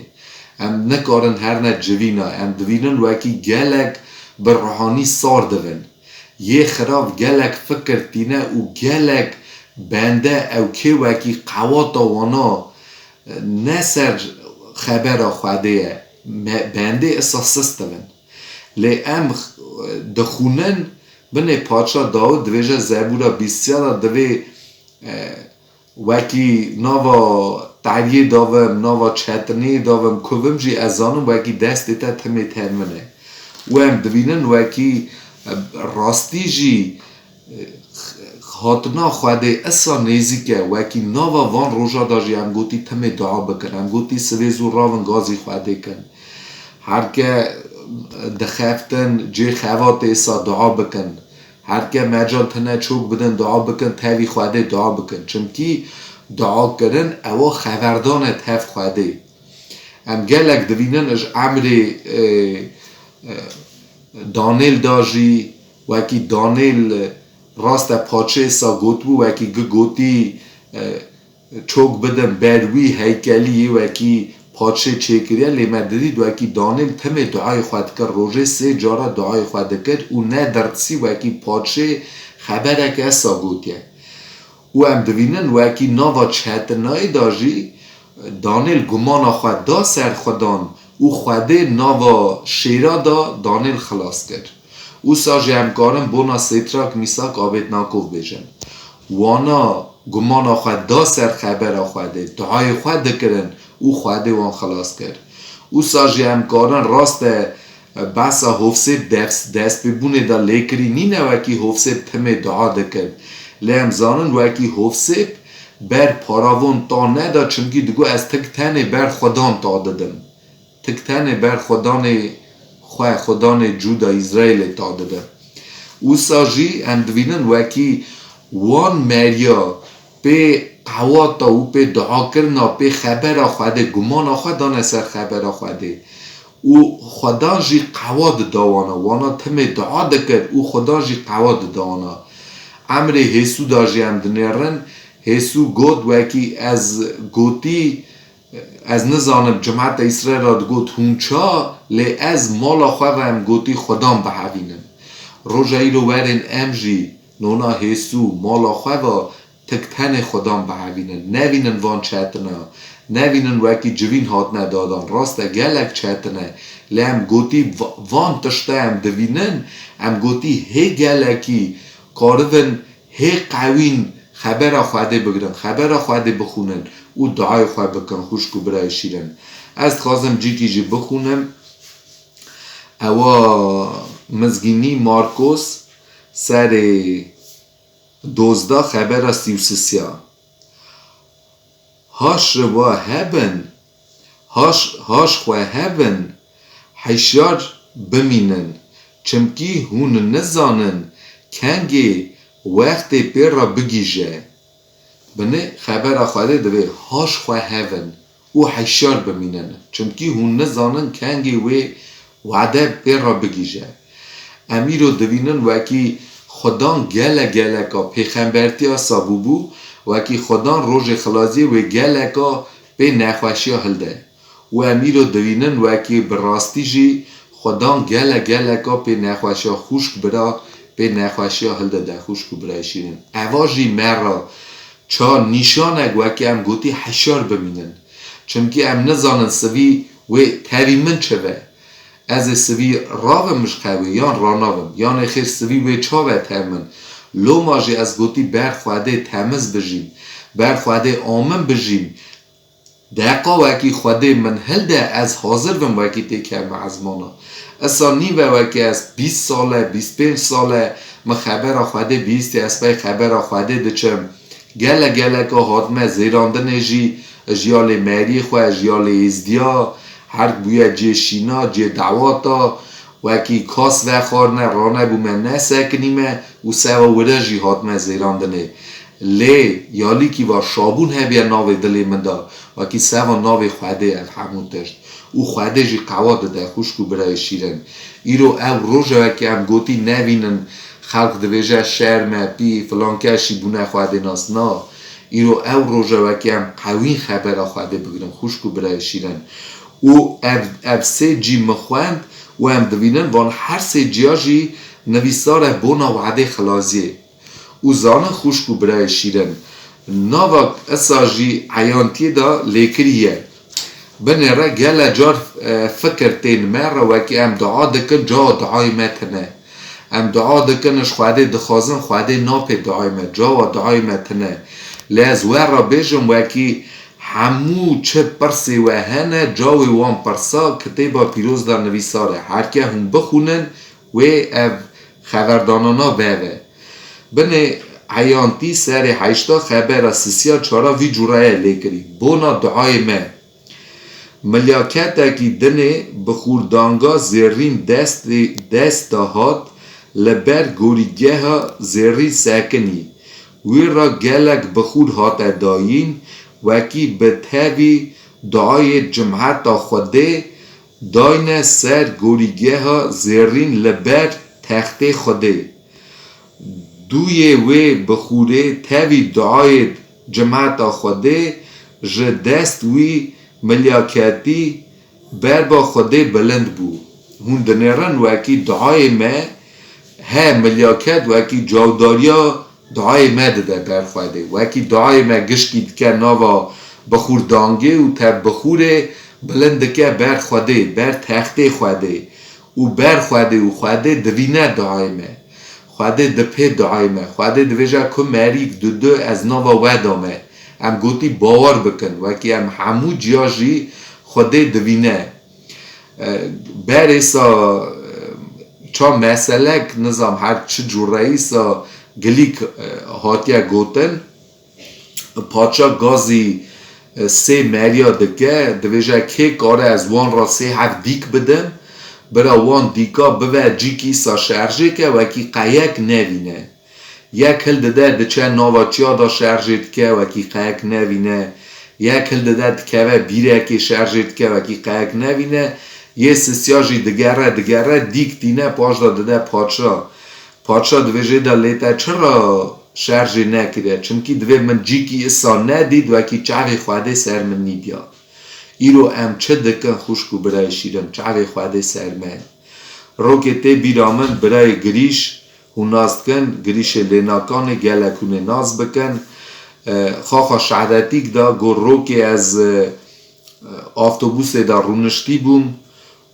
Em nikarin herine civîna. Em divînin wekî gelek bi ruhanî sar dibin. Yê xirav gelek fikir tîne û gelek bende ew kê wekî qewata wana ne ser xebera Xwedê ye. Me-, bendê isa sist dibin. Lê em x-, dixwînin, binê Padşa Dawid dibêje Zebûra bîstiya de divê, e, wekî nava teriyê davim, nava çetiniyê davim, kuvim jî ez zanim wekî destê te timê ter min e. Û em dibînin wekî, e, rastî jî, e, hatina Xwedê isa nêzîk e, wekî nava van roja da jî em gotî timê dua bikin. Em gotî sivê zû ravin gazî Xwedê kin. Herke dixeftin cê xevatê isa dua bikin. Herke mecal tine çok bidin dua bikin, tevî Xwedê dua bikin. Çimkî dua kirin ewa xeverdan e tev Xwedê. Em gelek divînin ji emrê, e, e, Danêl da jî, wekî Danêl, e, rast e paçê sa gotibû, wekî gi gotî, e, çok bidim ber wî heykelî yê wekî paçê çêkiriye, lê me didît wekî Danêl timê duayê xwe dikir, rojê sê cara duayê xwe dikir û nedirtisî wekî paçê xebereke sa gotiye. Û em divînin wekî nava çetinayê de jî Danêl gumana xwe da ser Xudan û Xwedê nava şêra da Danêl xilas kir. Wisa jî em karin bona Sêtrak, Mîsak, Abêdnakov bêjin. Wana gumana xwe da ser xebera Xwedê, duayê xwe dikirin û Xwedê wan xilas kir. Wisa jî em karin rast e, Behsa Hovsêp dest, destpêbûnê de lêkirî nîne wekî Hovsêp timê dua dikir. Lê em zanin wekî Hovsêp ber paravon ta neda, çimkî digot, ez tik tenê ber Xudan ta didim. Tik tenê ber Xudanê xwe, Xudanê Cûda, Îsraîlê ta didim. Wisa jî em divînin wekî wan meriya pê qewata û pê duakirina, pê xebera Xwedê, gumana xwe dane ser xebera Xwedê. Û Xudan jî qewat dida wana, wana timê dua dikir û Xudan jî qewat dida wana. Emrê Hêsû da jî em dinêrin, Hêsû got, wekî ez gotî, ez nizanim, cimeta Îsraîla digot hûn ça, lê ez mala xwe ve em gotî Xudan bihevînin. Roja îro werin em jî nona Hêsû mala xwe ve tik tenê Xudan bihevînin. Nevînin van çetina, nevînin wekî civîn hatine dadan. Rast e, gelek çetin e. Lê em gotî va-, van tişta em divînin, em gotî hê gelekî karibin hê qewîn xebera Xwedê bigirin, xebera Xwedê bixwînin û duayê xwe bikin, xwişk û birayê şîrin. Ez dixwazim cîkî jî bixwînim. Ewa Mizgînî Markos serê dozdeh, xebera sî û sisiya. Haş ji we hebin, haş, haş xwe hebin, hişyar bimînin, çimkî hûn nizanin kengê wextê pê re bigihîje. Binê xebera Xwedê divê haş xwe hebin û hişyar bimînin, çimkî hûn nizanin kengê wê wade pê re bigihîje. Em îro divînin wekî Xudan gele geleka pêxembertiya sa bûbû, wekî Xudan rojê xilasiyê wê geleka pê nexweşiya hilde. Û em îro divînin wekî bi rastî jî Xudan gele geleka pê nexweşiya xwişk bira, pê nexweşiya hilde de xwişk û birayê şîrin. Eva jî me re ça nîşanek wekî em gotî hişyar bimînin. Çimkî em nizanin sivî wê tevî min çi ve. Ez ê sivî ravim ji xewê yan ranavim. Yanê xêr sivî wê çav e tev min. Loma jî ez gotî ber Xwedê temiz bijîm. Ber Xwedê amin bijîm. Deqa wekî Xwedê min hilde ez hazir bim wekî tê kevme ezmana. Isa nîve wekî ez bîst sal e, bîst pênc sal e, min xebera Xwedê bihîstî, ez pey xebera Xwedê diçim. Gele geleka hatime zêrandinê jî, ji ya lê meriyê xwe, ji ya lê êzdiya, herk bûye cê şîna, cê dawata, wekî kas vexwarine, ranebûme, nesekinîme û seva wire jî hatime zêrandinê. Lê yalîkî va şabûn hebiye navê dilê min de, wekî seva navê Xwedê ev hemû tişt. û Xwedê jî qewa dide, xwişk û birayê şîrin. Îro ew roje wekî em gotî nevînin, xelq dibêje şerm e, pî, filan kes jî bûne Xwedê nas. Na, îro ew roje wekî em qewîn xebera Xwedê bigirin, xwişk û birayê şîrin. Û ev, ev sê cî min xwend û em divînin van her sê ciya jî nivîsar e bona wadê xilaziyê. Û zanin xwişk û birayê şîrin, nava esa jî eyantiyê de lêkirî ye. Binêre gele car, e, fikir tên me re wekî em dua dikin, cawa duayê me tine. Em dua dikin, ji Xwedê dixwazin, Xwedê napê duayê me, cawa duayê me tine. Lê ez we re bêjim wekî hemû çi pirsê we hene, cawê wan pirsa kitêba pîroz de nivîsar e. Herke hûn bixwînin, wê ev xeverdanana veve. Binê eyantî serê heşta xebera sisiya çara vî cûre ye lêkirî. Bona duayê me. Milyaketekî dinê bixûrdanga zêrîn destê, dest de hat, li ber gorîgeha zêrîn sekinî. Wî re gelek bixûr hate dayîn, wekî bi tevî duayê cimheta Xwedê dayne ser gorîgeha zêrîn li ber textê Xwedê. Dûyê wê bixûrê tevî duayê cimeta Xwedê ji dest wî milyaketî berba Xwedê bilind bû. Hûn dinêrin wekî duayê me he milyaket wekî cawdariya duayê me dide ber Xwedê. Wekî duayê me gişkî dike nava bixûrdangê û tev bixûrê bilind dike ber Xwedê, ber textê Xwedê. Û ber Xwedê û Xwedê divîne duayê me. Xwedê dipê duayê me. Xwedê divêje ku merîk didu ez nava we da me. Em gotî bawer bikin. Wekî em hemû ciya jî Xwedê divîne. E, berê sa, e, ça meselek nizam her çi cûreyî sa gilîk, e, hatiye gotin. Paça gazî, e, sê meriya dike, divêje kê kare ez wan ra sê heft dîk bidim, bira wan dîka bive cîkî sa şerjê ke wekî qeyek nevîne. Yek hildide diçe nava çiya da şerjê dike wekî qeyek nevîne. Yek hildide dikeve bîrekê şerjê dike wekî qeyek nevîne. Yê sisiya jî digere digere dîk tîne paş da dide paça. Paça divêje da lê te çira şerjê nekiriye? Çimkî divê min cîkî isa nedît wekî çavê Xwedê ser min nîdiya. Îro em çi dikin xwişk û birayê şîrin, çavê Xwedê ser me. Rokê tê bîra min birayê girîş, hûn nas dikin, girîşê Lênakanê gelek hûn ê nas bikin. E, Xaxa Şehadetîk da got rokê ez, e, avtobusê de rûniştî bûm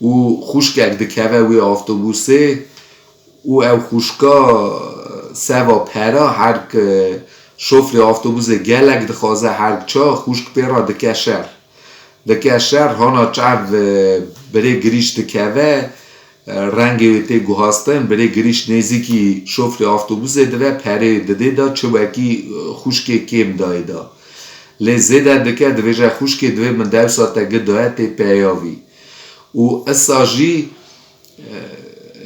û xwişkek dikeve wê avtobusê û ew xwişka seva pera herk şofrê avtobusê gelek dixwaze herk ça xwişk pê re dike şer. Dike şer hana çav birê girîş dikeve, rengê wê tê guhastin, birê girîş nêzîkî şofrê avtobusê dive perê didê da çi wekî xwişkê kêm dayê da. Lê zêde dike, divêje xwişkê divê min dewsa te gi daye tê peya vî. Û isa jî, e,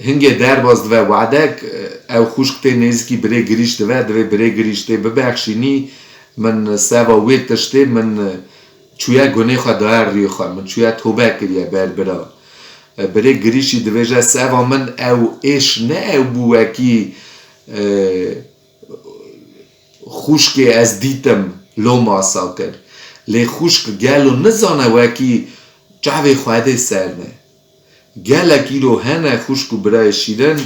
hingê derbas dive wadek, e, ew xwişk tê nêzîkî birê girîş dive, divê birê girîş tê bibexşînî, min seva wê tiştê min, e, çûye gunê xwe daye rûyê xwe, min çûye tobe kiriye ber bira. E, birê girîşî divêje seva min ew êş ne ew bû wekî, e, xwişkê ez dîtim loma sa kir. Lê xwişk gelo nizane wekî çavê Xwedê ser me. Gelek îro hene xwişk û birayê şîrin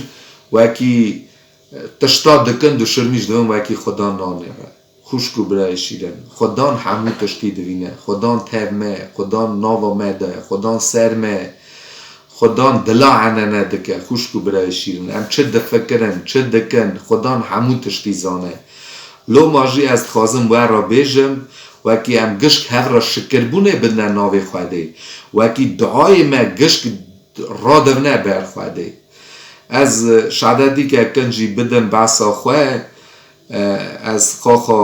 wekî, e, tişta dikin duşirmîş dibin wekî Xudan nanêre. Xwişk û birayê şîrin. Xudan hemû tiştî divîne. Xudan tev me, Xudan nava me de, Xudan ser me. Xudan dila enene dike, xwişk û birayê şîrin. Em çi difikirin, çi dikin, Xudan hemû tiştî zane. Loma jî ez dixwazim we re bêjim, wekî em gişk hev re şikirbûnê bidine navê Xwedê, wekî duayê me gişk radivne ber Xwedê. Ez şadetîke kin jî bidim behsa xwe, E, ez Xaxa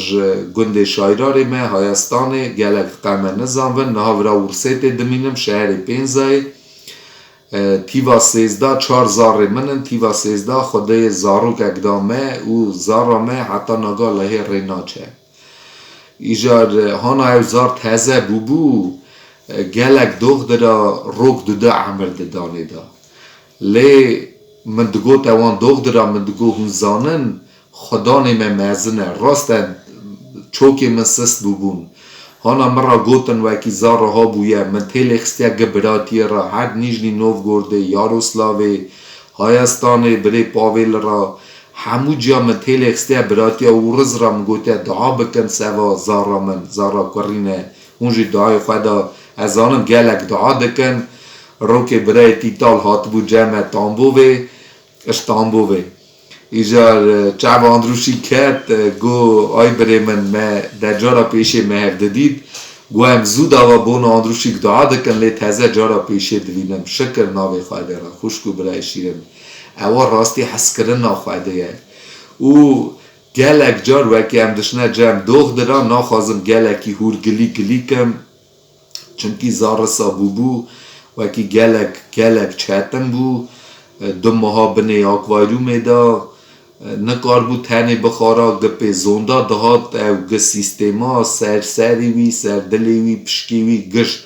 ji gundê Şayrarê me, Hayestanê, gelek qeme nizanvin. Niha vira Wirsêtê dimînim, şeherê Pênzayê. E, tîva sêzdeh, çar zarê min in, tîva sêzdeh, Xwedê zarokek da me û zara me heta naga lehê rê naçe. Îcar, e, hana ew zar teze bûbû, Gelek doxdira rok dudu emir didanê da. Lê min digote wan doxdira, min digot, hûn zanin, Xudanê me mezin e. Rast e, çokê min sist bûbûn. Hana min ra gotin, wekî zar re habûye, min têlê xistiye gi biratiyê re, her Nîjnî Novgordê, Yaroslavê, Hayestanê, birê Pavêl ra, hemû ciya min têlê xistiye biratiya û riz ra min gotiye, dua bikin seva zara min, zara kurî ne. Hûn jî duayê xwe da, ez zanim gelek dua dikin. Rokê birayê Tîtal hatibû cem me Tambovê, ji Tambovê. Îcar, e, çav Andrûşî ket, e, got, ay birê min, me de cara pêşê me hev didît. Got, em zû dava bona Andrûşîk dua dikin, lê teze cara pêşê divînim. Şikir navê Xwedê re, xwişk û birayê şîrin. Ewa rastî hezkirina Xwedê ye. Û gelek car wekî em dişine cem doxdira, naxwazim gelekî hûr gilî gilî kim, çimkî zarisa bûbû, wekî gelek, gelek çetin bû. E, du meha binê akvaryûmê de, e, nikaribû tenê bixwara, gi pê zonda dihat, ew gi sîstêma ser serê wî, ser dilê wî, pişkê wî gişt.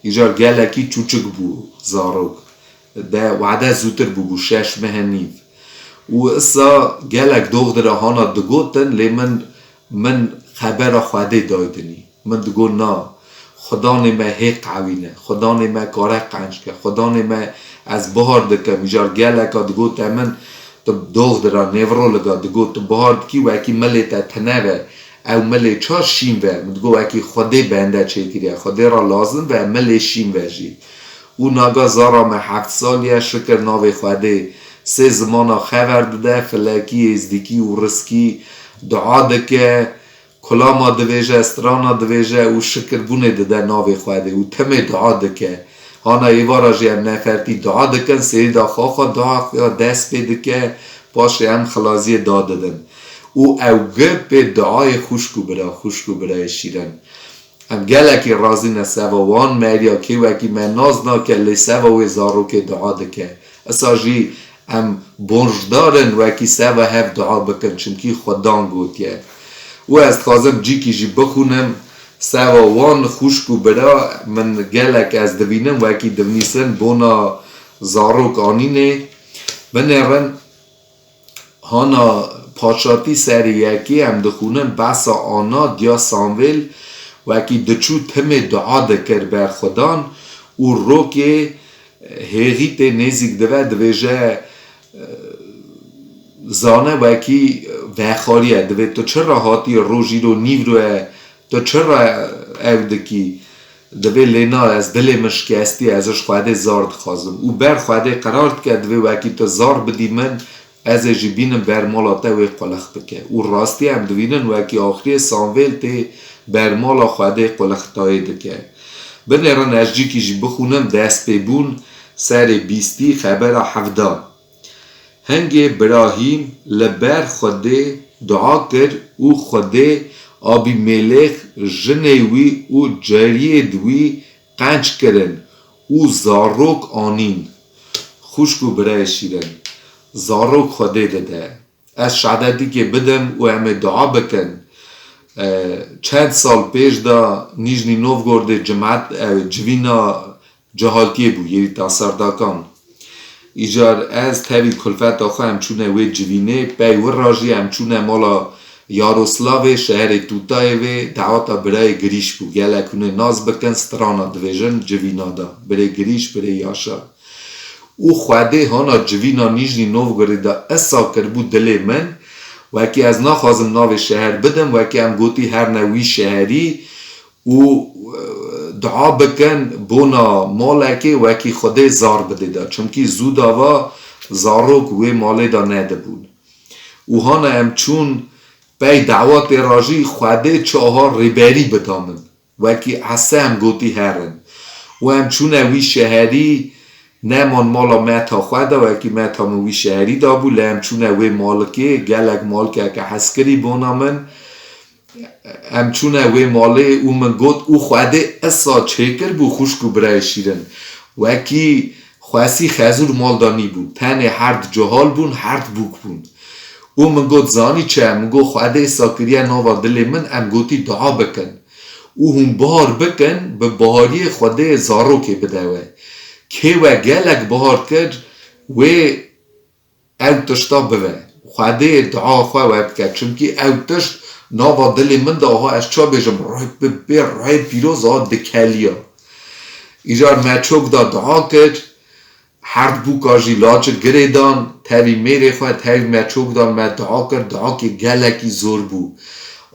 Îcar gelekî çûçik bû zarok. De wade zûtir bûbû, şeş meh nîv. Û isa gelek doxdira hana digotin, lê min, min xebera Xwedê daydinî. Min digot, na, Xudanê me hê qewî ne, Xudanê me kare qenc ke, Xudanê me ez bihar dikim. Îcar geleka digote min, tu doxdira, nêvroliga digot, tu bihar dikî, wekî milê te tine ve, ew milê ça şîn ve. Min digot, wekî Xwedê bende çêkiriye, Xwedê ra lazim ve, milê şîn ve jî. Û naga zara me heft salî ye, şikir navê Xwedê, sê zimana xever dide, filekî, êzdîkî û riskî, dua dike, kulama divêje, strana divêje û şikirbûnê dide navê Xwedê û timê dua dike. Hana êvara jî em nefertî dua dikin, sêrî da xwe xwe dua ya dest pê dike, paşê em xilaziyê dadidin. Û ew gi pê duayê xwişk û bira, xwişk û birayê şîrin. Em gelekî razî ne seva wan meriya kê wekî me nas nake, lê seva wê zarokê dua dike. Isa jî em borcdar in wekî seva hev dua bikin, çimkî Xudan gotiye. Û ez dixwazim cîkî jî bixwînim, seva wan xwişk û bira min gelek ez divînim, wekî divnîsin bona zarok anînê. Binêrin, Hana paşatî serê yekê em dixwînin, behsa Ana diya Samvêl wekî diçû timê dua dikir ber Xudan û rokê hêxî tê nêzîk dibe, divêje, e, zane wekî vexariye, divê tu çi re hatî rojîro nîvro ye, tu çi re ew dikî? Divê lê na, ez dilê min şikestî, ez ji Xwedê zar dixwazim. Û ber Xwedê qerar dike, divê wekî tu zar bidî min, ez ê jî bînim ber mala te wê qulix bike. Û rastî em divînin wekî axiriyê Samvêl tê ber mala Xwedê qulixtayê dike. Binêrin ez cîkî jî bixwînim, dest pê bûn, serê bîstî, xebera hevda. Hingê Birahîm li ber Xwedê dua kir û Xwedê Abîmêlêx, jinê wî û cariyêd wî qenc kirin û zarok anîn. Xwişk û birayê şîrin, zarok Xwedê dide. Ez şehadetîkê bidim û em ê dua bikin. E, çend sal pêş de Nîjnî Novgordê cimet, e, civîna cehaltiyê bû, yê wî tasardakan. Îcar ez tevî kulfeta xwe em çûne wê civînê, pey wira jî em çûne mala Yaroslavê, şeherê Tûtayê vê, daweta birayê Girîş bû. Gelek hûn ê nas bikin, strana divêjin civîna de. Birê Girîş, birê Yaşar. Û Xwedê hana civîna Nîjnî Novgorê de esa kiribû dilê min, wekî ez naxwazim navê şeher bidim, wekî em gotî herne wî şeherî û, e, dua bikin bona malekê wekî Xwedê zar bidê de. Çimkî zû dava zarok wê malê de nedibûn. Û hana em çûn pey dawetê ra jî Xwedê çi aha rêberî bida min. Wekî Ese em gotî herin. Û em çûne wî şeherî, neman mala meta xwe de, wekî meta min wî şeherî dabû, lê em çûne wê malikê, gelek malikeke hezkirî bona min. Em çûne wê malê û min got, û Xwedê esa çêkir bû xwişk û birayê şîrin. Wekî xwesî xezûr mal de nîbûn. Tenê herd cihal bûn, herd bûk bûn. Û min got, zanî çi? Min got, Xwedê esa kiriye nava dilê min, em gotî dua bikin. û hûn bihar bikin, bi bihariyê Xwedê zarokê bide we. Kê we gelek bihar kir, wê ew tişta bive. Xwedê dua xwe we bike. Çimkî ew tişt nava dilê min de, aha ez ça bêjim, rê bi bê rê pîroz a dikeliya. Îcar me çok da dua kir, herd bûka jî laçik girê dan, tevî mêrê xwe, tevî me çok dan, me dua kir, duakê gelekî zor bû.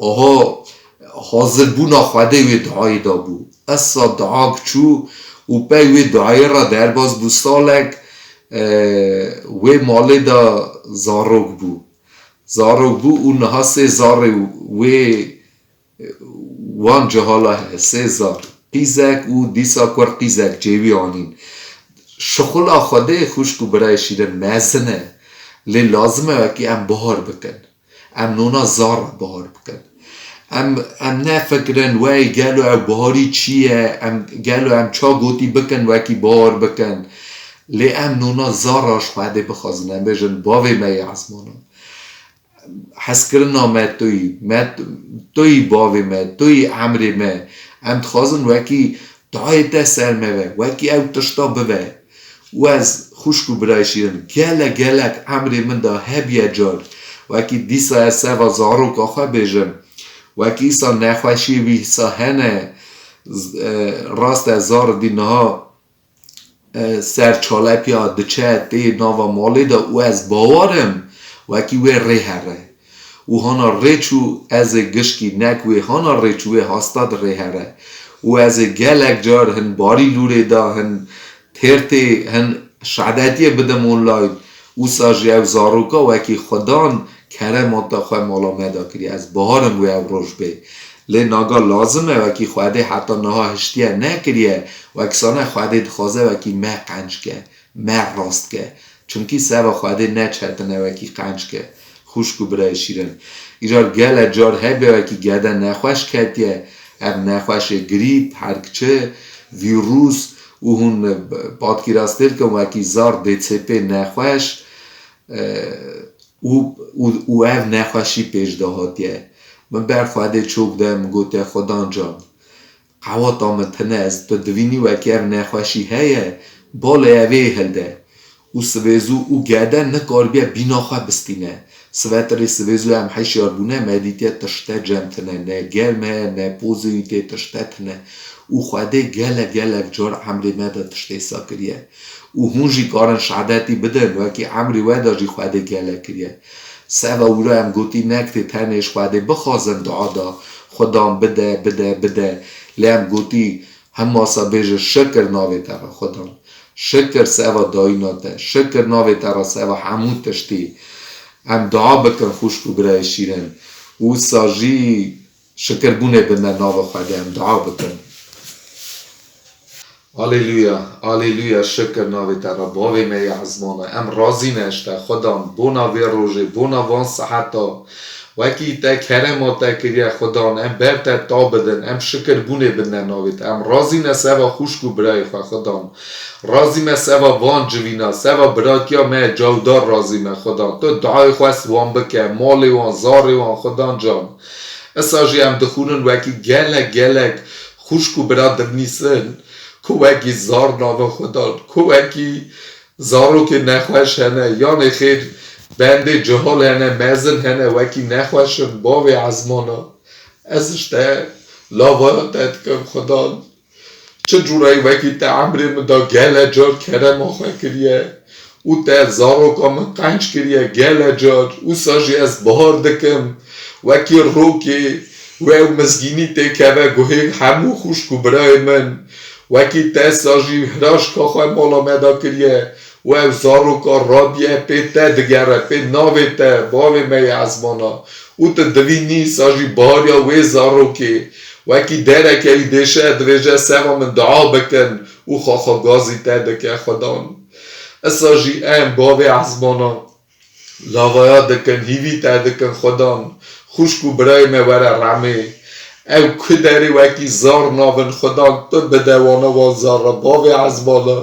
Aha, hazirbûna Xwedê wê duayê da bû. Esa duak çû û pey wê duayê re derbas bû salek, e, wê malê de zarok bû. Zarok bû û niha sê zarê wê, e, wan cihala heye, sê zar. Qîzek û dîsa kur qîzek cêwî anîn. Şixula Xwedê xwişk û birayê şîrin mezin e. Lê lazim e wekî em buhar bikin. Em nona zar re buhar bikin. Em, em nefikirin, wey gelo ew buharî çi ye, em, gelo em ça gotî bikin wekî buhar bikin. Lê em nona zar re ji Xwedê bixwazin, em bêjin, bavê me yê ezmanan. Hezkirina me tu yî, me, tu yî bavê me, tu yî emrê me. Em dixwazin wekî dayê te ser me ve, wekî ew tişta bibe. Û ez xwişk û birayê şîrin, gelek gelek emrê min de hebiye car, wekî dîsa ez seva zaroka xwe bêjim, wekî îsa nexweşiyê wî îsa hene, z-, e, rast e zar dî niha, e, ser çalepiya diçe tê nava malê de û ez bawer im wekî wê rê here. Û hana rê çû ez ê gişkî nek wê hana rê çû wê hasta di rê here. Û ez ê gelek car hin barî lûrê da, hin têrtê, hin şehadetiyê bidim online. Wisa jî ev zaroka wekî Xudan keremata xwe mala me da kiriye. Ez baharim wê ev roj bê. Lê naga lazim e wekî Xwedê heta niha hiştiye nekiriye. Wek sane Xwedê dixwaze wekî me qenc ke, me rast ke. Çimkî seva Xwedê ne çetin e wekî qenc ke. Xwişk û birayê şîrin. Îcar gele car hebe wekî gede nexweş ketiye. Ev nexweşê grîp, her çi, vîrus û hûn, e, patkîrastêr kin wekî zar D C P nexweş, e, û, û, û ev nexweşî pêş de hatiye. Min ber Xwedê çok de min gotiye, Xudan can, qewata min tine, ez tu divînî wekî ev nexweşî heye, balê evê hilde. Û sivêzû û gede nikaribiye bîna xwe bistîne. Sivetirê sivêzû em hişyar bûne, me dîtiye tişte cem tine, ne germ heye, ne pozê wî tê tişte tine. Û Xwedê gelek gelek car emrê me de tiştê sa kiriye. Û hûn jî karin şehadetî bidin, wekî emrê we de jî Xwedê gelek kiriye. Seva wira em gotî nekitê tenê ji Xwedê bixwazin dua da, Xudan bide, bide, bide. Lê em gotî hemasa bêje şikir navê te re Xudan. Şikir seva dayîna te, şikir navê te re seva hemû tiştî. Em dua bikin xwişk û birayê şîrin. Wisa jî şikirbûnê bidine nava Xwedê, em dua bikin. Aleluya, aleluya, şikir navê te re, bavê me yê ezmana. Em razî ne ji te, Xudan, bona vê rojê, bona van seheta. Wekî te kerema te kiriye, Xudan, em ber te ta bidin, em şikirbûnê bidine navê te. Em razî ne seva xwişk û birayê xwe, Xudan. Razî me seva van civîna, seva biratiya me cawdar razî me, Xudan. Tu duayê xwe siwan bike, malê wan, zarê wan, Xudan can. Esa jî em dixwînin wekî gelek, gelek xwişk û bira dinivîsin ku wekî zar navin Xudan, ku wekî zarokê nexweş hene, yanê xêr bendê cihal hene, mezin hene, wekî nexweş in, bavê ezmana. Ez ji te lavaya te dikim Xudan. Çi cûreyî wekî te emrê min da gele car kerema xwe kiriye û te zaroka min qenc kiriye gele car, wisa jî ez bahar dikim wekî rokê we û mizgînî têkeve guhê hemû xwişk û birayê min. Wekî te sa jî hiraşka xwe mala me da kiriye û ew zaroka rabiye pê te digere, pê navê te, bavê me yê ezmana. Û tu divînî sa jî bahariya wê zarokê. Wekî dereke wî dêşe, divêje, seva min dua bikin û xaxa gazî te dike Xudan. Esa jî em bavê ezmana lavaya dikin, hîvî te dikin Xudan. Xwişk û birayê me were remê. Ew ku derê wekî zar navin Xudan, tu bide wana wan zar re, bavê ezmana.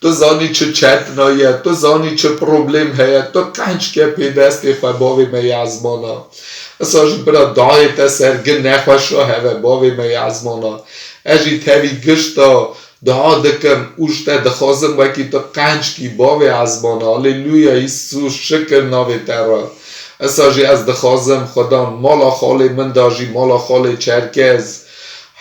Tu zanî çi çetina ye, tu zanî çi problem heye, tu qenc ke pê destê xwe bavê me yê ezmana. Esa jî bira dayê te ser gi nexweşa heve bavê me yê ezmana. Ez jî tevî gişta dua dikim û ji te dixwazim wekî tu qenc kî bavê ezmana. Aleluya Îsû şikir navê te re. Esa jî ez dixwazim Xudan mala xalê min da jî mala xalê Çerkez.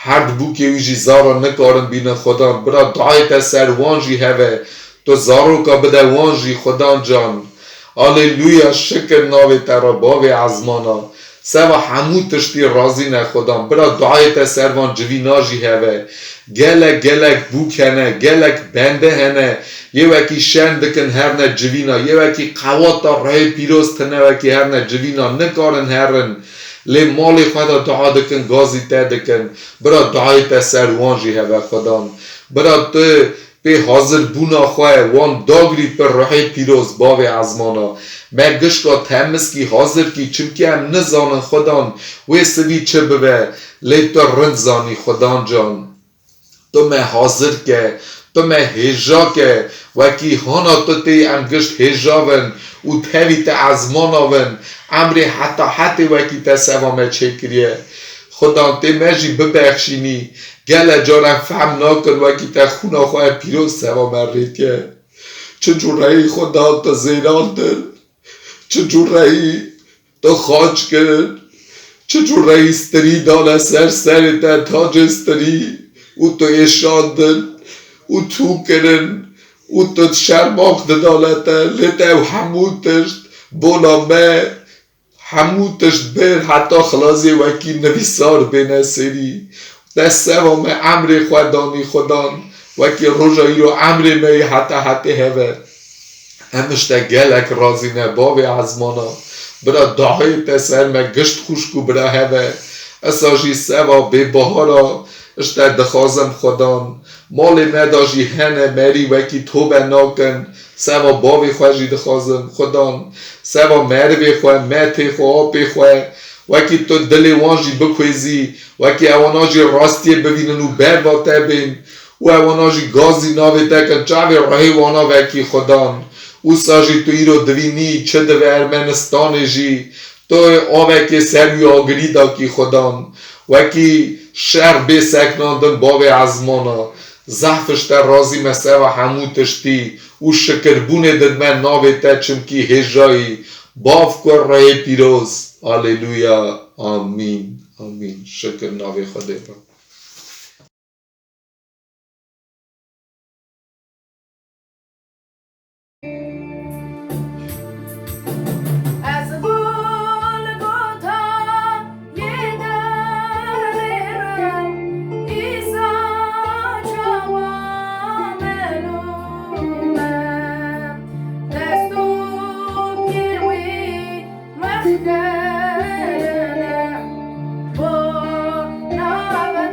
Her di bûkê wî jî zara nikarin bînin Xudan. Bira dayê te ser wan jî heve. Tu zaroka bide wan jî Xudan can. Aleluya şikir navê te re bavê ezmana. Seva hemû tiştî razî ne Xudan. Bira dayê te ser van civîna jî heve. Gelek gelek bûk hene, gelek bende hene. Yê wekî şen dikin herne civîna. Yê wekî qewata rehê pîroz tine wekî herne civîna. Nikarin herin. Lê malê xwe de dua dikin, gazî te dikin. Bira dayê te ser wan jî heve Xudan. Bira tu pê hazirbûna xwe wan dagirî pir ruhê pîroz bavê ezmana. Me gişka temiz kî hazir kî çimkî em nizanin Xudan wê sivî çi bibe. Lê tu rind zanî Xudan can. Tu me hazir ke, tu me hêja ke, wekî hana tu tê em gişt hêja bin û tevî te ezmana bin, emrê heta hetê wekî te seva me çêkiriye. Xudan tê me jî bibexşînî, gele caran fehm nakin wekî te xûna xwe pîroz seva me rêtiye. Çi cûreyî Xudan tu zêrandin, çi cûreyî tu xaç kirin, çi cûreyî stirî dane ser serê te tacê stirî û tu êşandin û tû kirin û tu şermax didane te, lê te ew hemû tişt bona me, hemû tişt bir heta xilazê wekî nivîsar bêne serî. Te seva me emrê xwe danî Xudan, wekî roja îro emrê me yê heta hetê heve. Em ji te gelek razî ne, bavê ezmana. Bira dayê te ser me gişt xwişk û bira heve. Esa jî seva bêbahara ji te dixwazim Xudan. Malê me de jî hene merî wekî tobe nakin. Seva bavê xwe jî dixwazim Xudan. Seva merivê xwe, metê xwe, apê xwe. Wekî tu dilê wan jî bikuêzî. Wekî ewana jî rastiyê bivînin û berva te bên. Û ewana jî gazî navê te kin, çavê ruhê wana vekî Xudan. Wisa jî tu îro divînî, çi di vê Ermenistanê jî, tu avekê ser wî agirî dakî Xudan. Wekî şer bê seknandin bavê ezmana. Zehf ji te razî me seva hemû tiştî û şikirbûnê didme navê te çimkî hêjayî. Bav, Kur, Ruhê Pîroz. Aleluya. Amîn. Amîn. Şikir navê Xwedê be. Ez Golgotayê dibêjim, Îsa çawa melûl e, dest û piyê wî mexgerine, bona min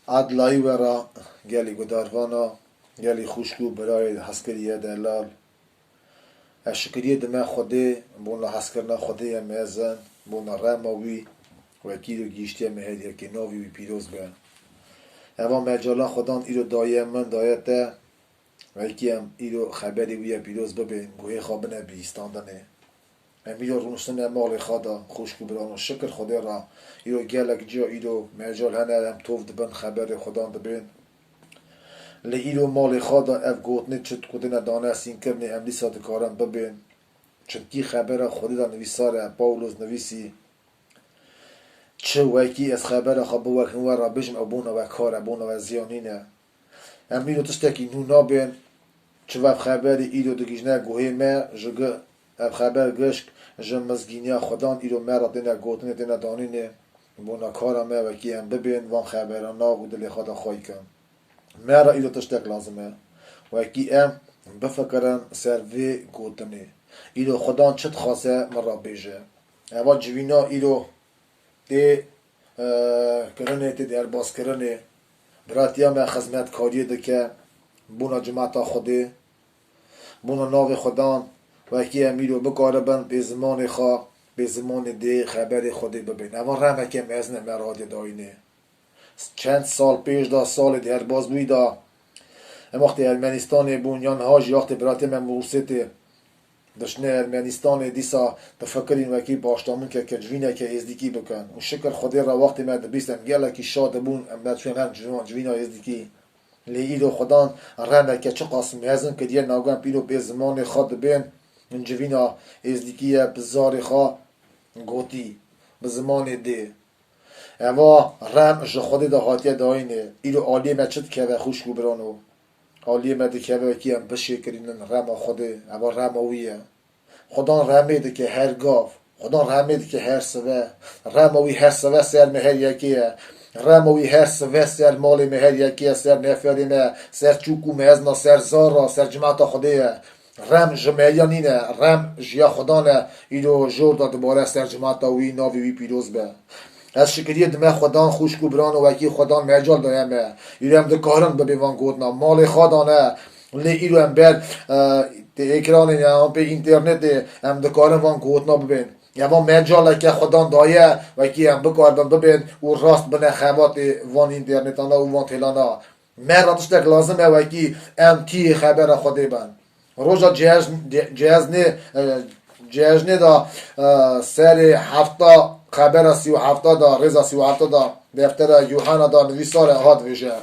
Edlayî we re gelî gudarvana, gelî xwişk û birayê hezkirî ye delal. Ez şikiriyê dime Xwedê bona hezkirina Xwedê ye mezin, bona rema wî wekî îro gihîştiye me her yekê, navê wî pîroz be. Eva mecala Xwedan îro daye min, daye te, wekî em îro xeberê wî ye pîroz bibên, guhê xwe bine bihîstandinê. Em îro rûniştine malê xwe de, xwişk û birano, şikir Xwedê re, îro gelek ciya îro mecal hene, em tov dibin, xeberê Xwedan dibên. Lê îro malê xwe de ev gotinê çi gotine dane sînkirinê, em dîsa dikarin bibên. Çimkî xebera Xwedê de nivîsar e, Pawlos nivîsî, Çi wekî ez xebera xwe biwekin we re bêjim, ew bona we kar e, bona we ziyan nîne. Em îro tiştekî nû nabên, çi vev xeberî îro digihîjne guhê me, ji gi-, ev xeber gişk ji mizgîniya Xwedan îro me re têne gotinê, têne danînê, bona kara me wekî em bibên van xeberana û dilê xwe de xwey kin. Me re îro tiştek lazim e. Wekî em bifikirin ser vê gotinê. Îro Xwedan çi dixwaze min re bêje. Eva civîna îro tê, e, kirinê, tê derbazkirinê. Biratiya me xizmetkariyê dike bona cimata Xwedê, bona navê Xwedan, wekî em îro bikaribin pê zimanê xwe, pê zimanê dê xeberê Xwedê bibên. Eva remeke mezin e me radye dayînê. Çend sal pêş de, salê derbazbûyî de, em wextê Ermenistanê bûn, yan ha jî wextê biratê me Mûrsê tê diştine Ermenistanê, dîsa difikirîn wekî baştamûnkeke civîneke êzdîkî bikin. Û şikir Xwedê re wextê me dibîst em gelekî şa dibûn, em neçûn her civîna, civîna êzdîkî. Lê îro Xwedan remeke çiqas mezin kiriye, nagem pîro pê zimanê xwe dibên, civîna êzdîkî ye, bi zarê xwe gotî, bi zimanê dê. Eva rem ji Xwedê de hatiye dayînê. Îro aliyê me çi dikeve xwişk û birano? Aliyê me dikeve wekî em bişêkirînin rema Xwedê. Eva rema wî ye. Xwedan remê dike her gav. Xwedan remê dike her sibe. Rema wî her sibe ser me her yekê ye. Rema wî her sibe ser malê me her yekê ye, ser neferê me, ser çûk û mezna, ser zara, ser cimata Xwedê ye. Rem ji meriya nîne, rem ji ya Xwedan e, îro jor de dibare ser cimata wî, navê wî pîroz be. Ez şikiriyê dime Xwedan, xwişk û birano, wekî Xwedan mecal daye me. Îro em dikarin bibê van gotina. Malê xwe dane, lê îro em ber, e, tê ekranê ne, an pê înternetê em dikarin van gotina bibên. Eva mecaleke Xwedan daye, wekî em bikaribin bibên û rast bine xebatê van înternetana û van têlana. Me re tiştek lazim e wekî em tiyê xebera Xwedê bin. Roja cejn-, ce-, ceznê, e, cejnê de, e, serê hefta, xebera sî û hefta de, rêza sî û hefta de, deftera Yuhanna de nivîsar e, hat vêje.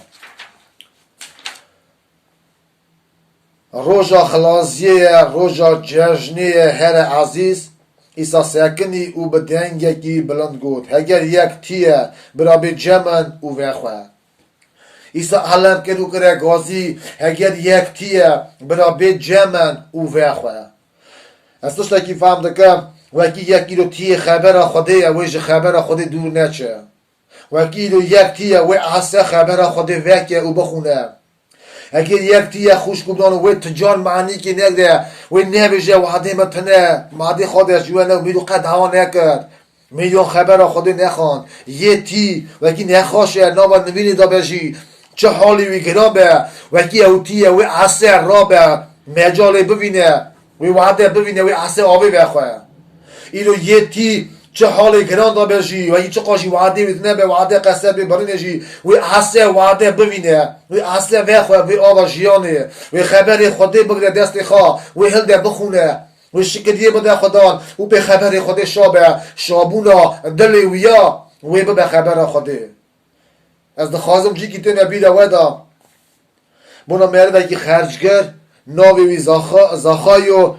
Roja xilaziyê ye, roja cejnê ye, here ezîz, Îsa sekinî û bi dengekî bilind got, Heger yek tiye, bira bê cem min û vexwe. Îsa elem kir û kire gazî, Heger yek tiye, bira bê cem min û vexwe. Ez tiştekî fehm dikim, wekî yek îro tiyê xebera Xwedê ye, wê ji xebera Xwedê dûr neçe. Wekî îro yek tiye, wê ese xebera Xwedê veke û bixûne. Eger yek tiye xwişk û birano, wê ti can manîkê negre, wê nebêje, Wadê me tine, madê xwe de ji we ne, mîro qet dawa nekir. Mîro xebera Xwedê nexand. Yê tî, wekî nexaş e, nava nivînê de be jî, çi halê wî giran be, wekî ew tî ye, wê ese rabe, mecalê bivîne, wê wade bivîne, wê ese avê vexwe. Îro yê tî çi halê giran de be jî, wekî çiqa jî wadê wî nebe, wade qeser bê birîne jî, wê ese wade bivîne, wê ese vexwe, wê ava jiyanê, wê xeberê Xwedê bigre destê xwe, wê hilde bixûne. Wê şikiriyê bide Xwedan û pê xeberê Xwedê şa be, şabûna dilê wî ya wê bibe xebera Xwedê. Ez dixwazim cîkî têne bîra we de. Bona merivekî xercgir, navê wî Zaxa-, Zaxayo.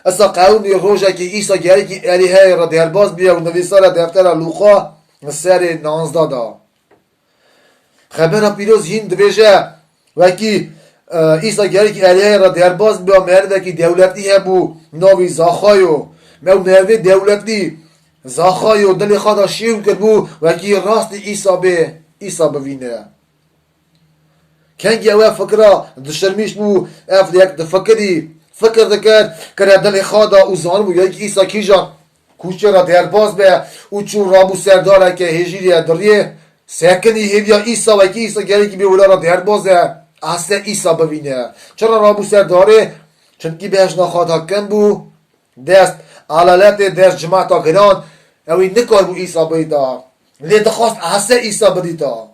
Esa qewimî rojekî Îsa gerekî Erîheyê re derbas bûye û nivîsare deftera Lûqa serê nanzda da. Xebera pîroz hîn dibêje, wekî, e, Îsa gerekî Erîheyê re derbas biba, merivekî dewletî hebû, navî Zaxayo. Me û merivê dewletî Zaxayo dilê xwe de şêw kirbû, wekî rastî Îsa bê, Îsa bivîne. Kengî ew ev fikra dişirmîşt bû, ev yek difikirî, fikir dikir, kire dilê xwe de û zanibû yek Îsa kîjan kûçe re derbas be û çû rabû ser dareke hêjîrî ye diriyê. Sekinî hêviya Îsa, wekî Îsa gelekî bê wila re derbaz e, ese Îsa bivîne. Çira rabû ser darê? Çimkî bejna xwe da kin bû, dest elaletê, dest cimata giran, ewî nikaribû Îsa bidîta. Lê dixwast ese Îsa bidîta.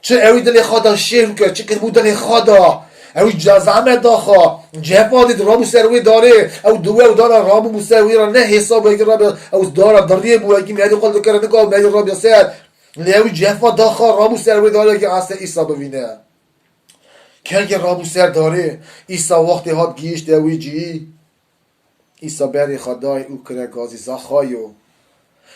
Çi ewî dilê xwe da şêr kir, çi kiribû dilê xwe da. Ewî ca-, zehmet da xwe. Cefa dît, rabû ser wê darê. Ew diwe û dara rabû bû ser wê re, ne hêsa bû, wekî rabê, ew dara diriyê bû, wekî merî xwe dikir, nika merî rabê ser. Lê ewî cefa da xwe, rabû ser wê darê, wekî ese Îsa bivîne. Kengê rabû ser darê, Îsa wextê hat gihîşte wî cî. Îsa berê xwe dayê û kire gazî: Zaxayo,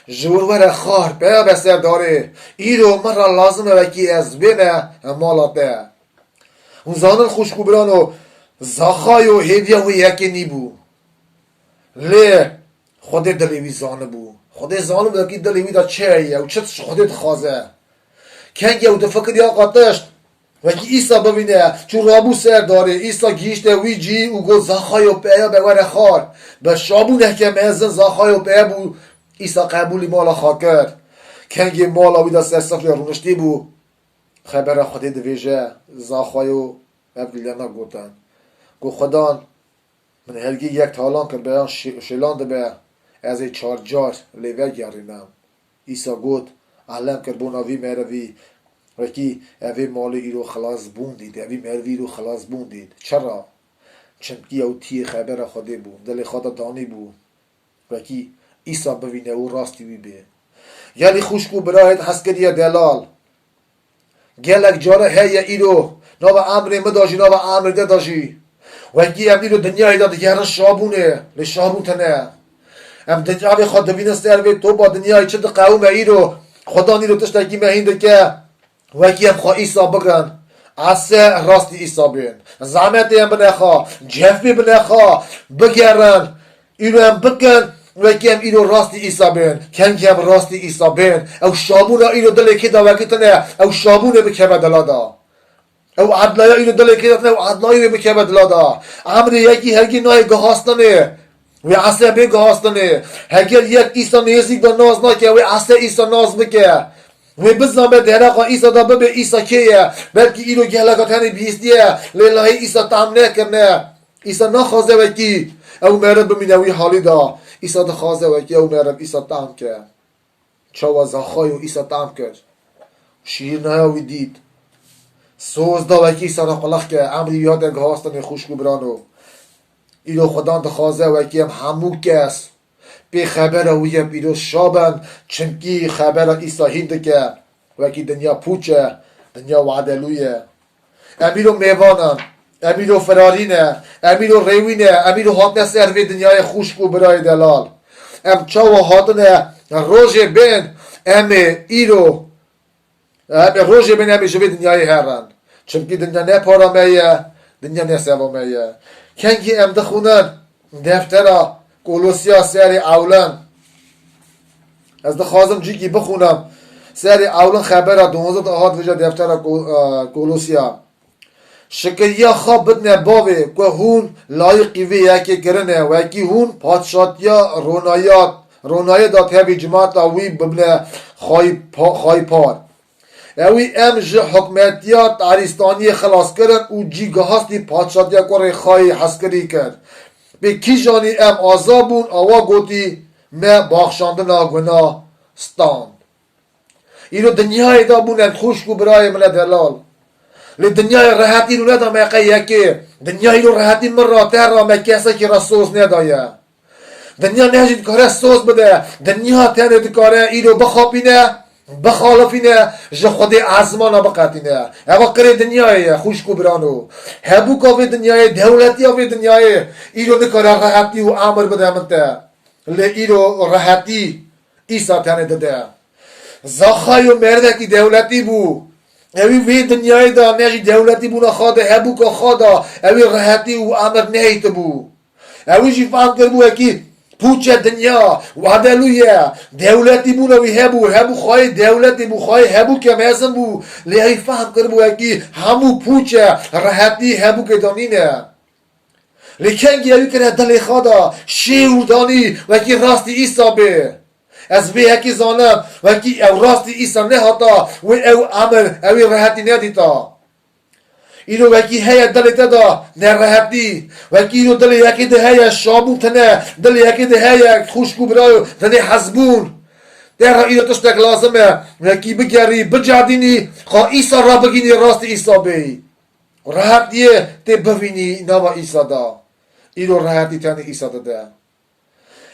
ji wir were xwar, peya be ser darê. Îro min re lazim e wekî ez bême mala te. Hûn zanin xwişk û birano, Zaxayo hêviya wê yekê nîbû. Lê Xwedê dilê wî zanibû. Xwedê zanibû wekî dilê wî de çi heye û çi ji Xwedê dixwaze. Kengê ew difikiriya qe tişt wekî Îsa bivîne, çû rabû ser darê. Îsa gihîşte wî cî û got: Zaxayo, peya be were xwar. Bi şabûneke mezin Zaxayo peye bû. Îsa qebûlî mala xwe kir. Kengê mala wî de ser sifrê rûniştî bû. Xebera Xwedê divêje, Zaxayo ev giliyana gotin. Got: Xwedan, min hergî yek talan kir, beyan şê-, şêlan dibe, ez ê çar car lê vegerînim. Îsa got: Elem kir bona vî merivî, wekî evê malê îro xilas bûn dît, evî merivî îro xilas bûn dît. Çira? Çimkî ew tiyê xebera Xwedê bû, dilê xwe de danî bû. Wekî Îsa bivîne û rastî wî bê. Gelî xwişk û birayêt hezkirî ye delal. Gelek care heye îro nava emrê min de jî, nava emrê te de jî. Wekî em îro dinyayê de digerin şabûnê, lê şabûn tune. Em dinyavê xwe dibînin ser vê topa dinyayê çi diqewime îro. Xwedan îro tiştekî me hîn dike. Wekî em xwe Îsa bikin, ese rastî Îsa bên. Zehmetê em bine xwe, cefê bine xwe, bigerin. Îro em bikin, wekî em îro rastî Îsa bên. Kengî em rastî Îsa bên, ew şabûna îro dilê kê de wekî tune, ew şabûnê bikeve dila de. Ew edlaya îro dilê kê de tune, ew edlayê wê bikeve dila de. Emrê yekî hergî nayê guhastinê. Wê ese bê guhastinê. Heger yek Îsa nêzîk be, nas nake, wê ese Îsa nas bike. Wê bizanbe dereqa Îsa da bibe Îsa kê ye. Belkî îro geleka tenê bihîstiye, lê lahê Îsa tam nekirine. Îsa naxwaze wekî ew meriv bimîne wî halî da. Îsa dixwaze wekî ew meriv Îsa tam ke. Çawa Zaxayo Îsa tam kir. Şîrnaya wî dît. Soz da wekî Îsa re qulix ke, emrî wî hate guhastinê xwişk û birano. Îro Xwedan dixwaze wekî em hemû kes pê xebera wî em îro şa bin, çimkî xebera Îsa hîn dike. Wekî dinya pûç e, dinya wadelû ye. Em îro mêvan in, em îro firarî ne, em îro rêwî ne, em îro hatine ser vê dinyayê xwişk û birayê delal. Em çawa hatine rojê bên, em ê îro, em ê rojê bên em ê ji vê dinyayê herin. Çimkî dinya ne para me ye, dinya ne seva me ye. Kengî em dixwînin, Deftera Kolosya serê ewlin. Ez dixwazim cîkî bixwînim. Serê ewlin xebera duwazdeh de hat vêca deftera Ko-, e, Kolosya. Şikiriya xwe bidine bavê ku hûn layiqî vê yekê kirine, wekî hûn padşatiya ronayat, ronayê de tevî cimata wî bibine xayî pa-, xayî par. Ewî em ji hikmetiya tarîstaniyê xilas kirin û cîgihastî padşatiya kurê xayî hezkirî kir. Pê kîjanî em aza bûn, awa gotî, me baxşandina guna stand. Îro dinyayê de bûn em xwişk û birayê min e delal. Lê dinyayê rehetî îro neda me qey yekê. Dinya îro rehetî min ra, te ra, me kesekî ra soz nedaye. Dinya ne jî dikare soz bide. Dinya tenê dikare îro bixapîne, bixalifîne, ji Xwedê ezmana biqetîne. Eva kirê dinyayê ye, xwişk û birano. Hebûka vê dinyayê, dewletiya vê dinyayê îro nikare rehetî û emir bide min te. Lê îro rehetî Îsa tenê dide. Zaxayo merivekî dewletî bû. Ewî vê dinyayê de ne jî dewletî bûna xwe de, hebûka xwe de, ewî rehetî û emir nehêtibû. Ewî jî fehm kiribû wekî pûçe dinya, wadelû ye, dewletî bûna wî hebû, hebû xwayê dewletî bû, xwayê hebûke mezin bû. Lê ewî fehm kiribû wekî hemû pûçe, rehetî hebûkê de nîne. Lê kengî ewî kire dilê xwe de, şêwr danî, wekî rastî Îsa bê. Ez vê yekê zanim, wekî ew rastî Îsa nehata, wê ew emir, ew ê rehetî nedîta. Îro wekî heye dilê te de nerehetî, wekî îro dilê yekê de heye şabûn tine, dilê yekê de heye xwişk û birayo tenê hezbûn. Te re îro tiştek lazim e, wekî bigerî, bicadînî, xwe Îsa re bigînî, rastî Îsa bêyî. Rehetiyê tê bivînî nava Îsa de. Îro rehetî tenê Îsa dide.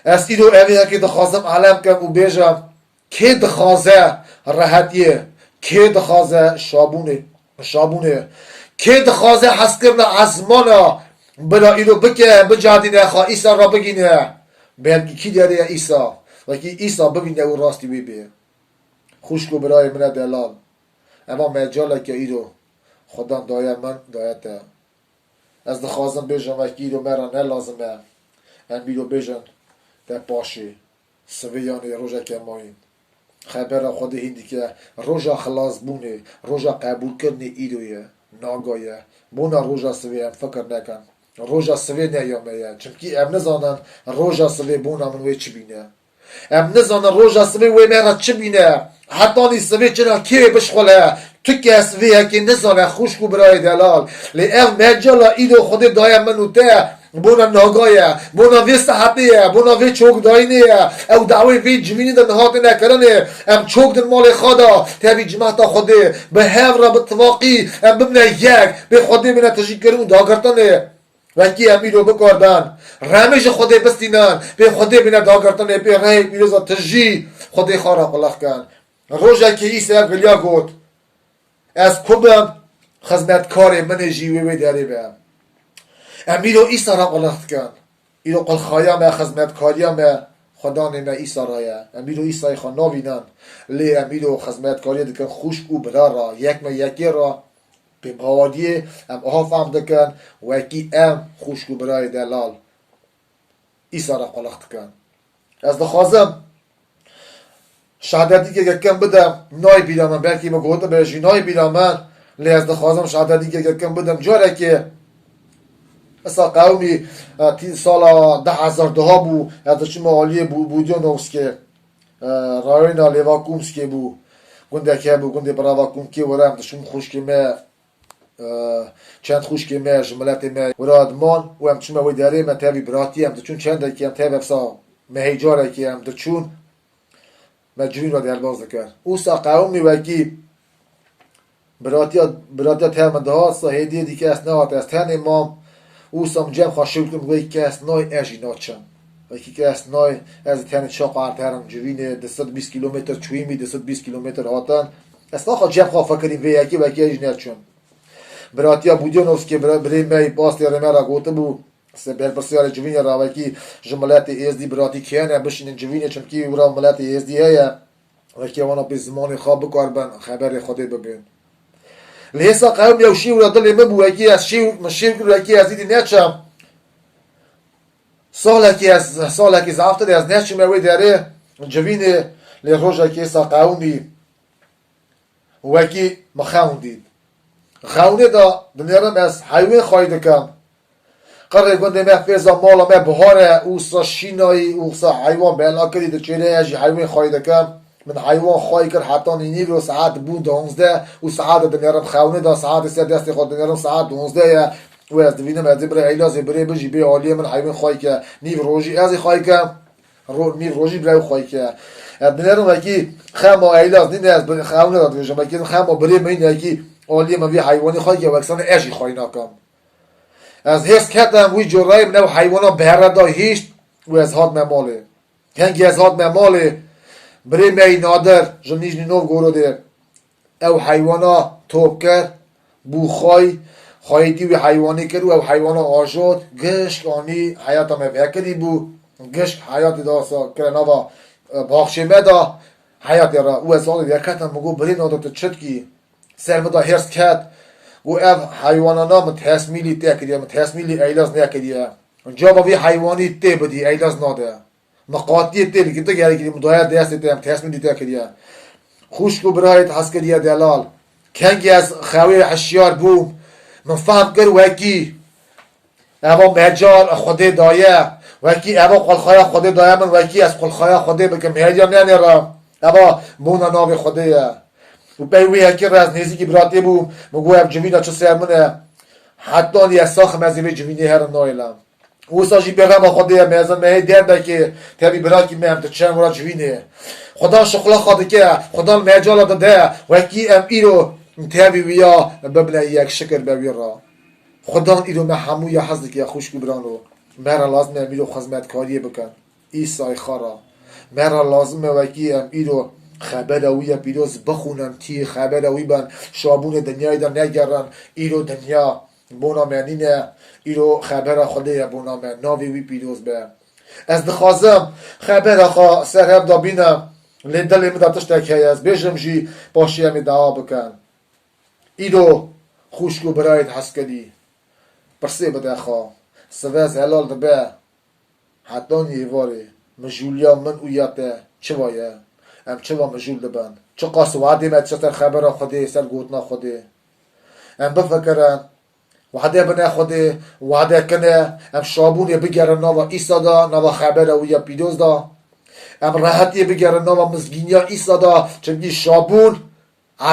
Ez îro evê yekê dixwazim elem kem û bêjim, kê dixwaze rehetiyê, kê dixwaze şabûnê, şabûnê, kê dixwaze hezkirina ezmana, bila îro bike, bicadîne, xwe Îsa re bigîne. Belkî kî derê ye Îsa, wekî Îsa bibîne û rastî wê bê. Xwişk û birayê min e delal. Eva mecaleke îro Xudan daye min, daye te. Ez dixwazim bêjim, wekî îro me re ne lazim e. Em îro bêjin, te paşê, sivê yanê rojeke mayîn. Xebera Xwedê hîn dike, roja xilasbûnê, roja qebûlkirinê îro ye, naga ye. Bona roja sivê em fikir nekin. Roja sivê ne ya me ye. Çimkî em nizanin roja sivê bona min wê çi bîne. Em nizanin roja sivê wê me re çi bîne. Hetanî sivê çira kê bişxule. Tu kes vê yekê nizane, xwişk û birayê delal. Lê ev mecala îro Xwedê daye min û te. Bona naga ye. Bona vê saetê ye. Bona vê çokdayînê ye. Ew dawê vê civînî de niha têne kirinê. Em çok din malê xwe de. Tevî cimata Xwedê. Bi hev re, bi tifaqî. Em bimine yek. Bê Xwedê bine tijîkirin û dagirtinê. Wekî em îro bikarbin, remê ji Xwedê bistînin, pê Xwedê bîne dagirtinê, pê rehê pîroza tijî Xwedê xwe re qulix kin. Rojekê Îsa ev giliya got, ez ku bim, xizmetkarê min ê jî wê wê derê be. Em îro Îsa re qulix dikin. Îro qulxaya me, xizmetkariya me, Xwedanê me Îsa re ye. Em îro Îsayê xwe navînin, lê em îro xizmetkariyê dikin xwişk û bira re, yek me yekê re. Pê baweriyê em aha fehm dikin, wekî em xwişk û birayê delal Îsa re qulix dikin. Ez dixwazim şehadetîkeke kem bidim, nayê bîra min, belkî min gotibe jî nayê bîra min, lê ez dixwazim şehadetîkeke kem bidim. Carekê Îsa qewimî, e, tî-, sala du hezar duha bû, ez diçûme aliyê Bû-, Bûdyonovskê. E, rayona Lêvakumskê bû. Gundek hebû, gundê Bravakumkê were em diçûn xwişkê me, e, çend xwişkê me ji miletê me were diman û em çûme wê derê me tevî biratî em diçûn çendekî em tevî efsa mehê carekî em diçûn me civîn re derbaz dikir. Ûsa qewimî wekî Biratiya, biratiya tev min dihat, sa hêdiyê dî kes nehat, ez tenê mam. Û sa min cem xwe şiv kirim, wê kes nayê, ez jî naçim. Wekî kes nayê, ez ê tenê çaqa erd herim civînê, du sed bîst kîlometr çûyî min, du sed bîst kîlometr hatin. Ez xwe cem xwe fikirîm, vê yekê wekî ez jî neçûm. Biratiya Budyonovskê bira-, birê me yî pastê rê me re gotibû, se-, berpirsyarê civînê re wekî ji miletê êzdî biratî kene bişînin civînê, çimkî wira miletê êzdî heye. Wekî wana pê zimanê xwe bikaribin, xeberê Xwedê bibin. Lê hêsa qewim yew şî wira dilê min bû, wekî ez şî, min şî kir, wekî ez îdî neçim. Salekî ez, salekî zaftir ez neçime wê derê civînê, lê rojekî hêsa qewimî wekî min xewn dît. Xewnê de dinêrim ez heywên xwey dikim. Qirê gundê me fêza mala me bihar e û sa şînayî û sa heywan bela kirî diçêre, ez jî heywan xwey dikim. Min heywan xwey kir hetanî nîvro saet bû duwazdeh û saet dinêrim xewnê de saetê ser destê xwe dinêrim saet duwazdeh ye û ez divînim ez ê birê Eylazê birê bijî bê aliyê min heywan xwey ke nîv rojî ez ê xwey kem. Ro-, nîv rojî birê xwey ke. Ez dinêrim wekî xema Eylaz nîne ez bi-, xewnê de dibêjim. Wekî xema birê min wekî aliyê min vî heywanî xwey ke wek sane ez jî xwey nakim. Ez hêrs ketim wî corayê min ew heywana bi here da hişt û ez hatime malê. Hengî ez hatime malê, birê me yî Nadir ji Nîjnî Novgorodê ew heywana top kir, bû xwey, xweyîtî wî heywanî kir û ew heywana ajot, gişk anî heyata me vekirî bû, gişk heyatê dasa kire nava, e, baxçê me da heyatê re û ez hatî veketim, min got, birê Nadir tu çi dikî? Ser min de hêrs ket. Got, ev heywanana min tesmîlî te kiriye, min tesmîlî Eylaz nekiriye. Cama vî heywanî tê bidî, Eylaz nade. Min qatiyê tê bikî, tu gerekî min daye destê te, em tesmîlî te kiriye. Xwişk û birayê te hez kiriye delal. Kengî ez xewê hişyar bûm. Min fehm kir wekî. Eva mecal Xwedê daye. Wekî eva qulxaya Xwedê daye min, wekî ez qulxaya Xwedê bikim, hêriya nenêre. Eva bona navê Xwedê ye. Û pey wî yekê re ez nêzîkî biratê bûm, min got, ev civîna çi ser min e. Hetanî ez saxim, ez ê vê civînê herim nayêlem. Wisa jî pêxema Xwedê ye, mezin me hê derdekê, tevî birakî me, em diçin wira civînê. Xudan şixula xwe dike, Xudan mecala dide, wekî em îro tevî wîya bibine yek, şikir be wî re. Xudan îro me hemû ya hez dike, xwişk û birano. Me re lazim e em îro xizmetkariyê bikin. Îsay xwe re. Me re lazim e wekî em îro xebera wî ya pîroz bixwînin, tî xebera wî bin, şabûnê dinyayê de negerin. Îro dinya bona me nîne, îro xebera Xwedê ye bona me. Navê wî pîroz be. Ez dixwazim xebera xwe ser hev de bînim, lê dilê min de tiştek heye, ez bêjim jî paşê em ê dua bikin. Îro xwişk û birayên hezkirî, pirsê bide xwe, sive ez helal dibe, hetanî êvarê mijûliya min û ya te çiva ye? Em çiva mijûl dibin? Çiqas wadê me diçe ser xebera Xwedê, ser gotina Xwedê? Em bifikirin, wade bine Xwedê, wade kine, em şabûnê bigerin nava Îsa de, nava xebera wî ya pîroz de. Em rehetiyê bigerin nava mizgîniya Îsa de, çimkî şabûn,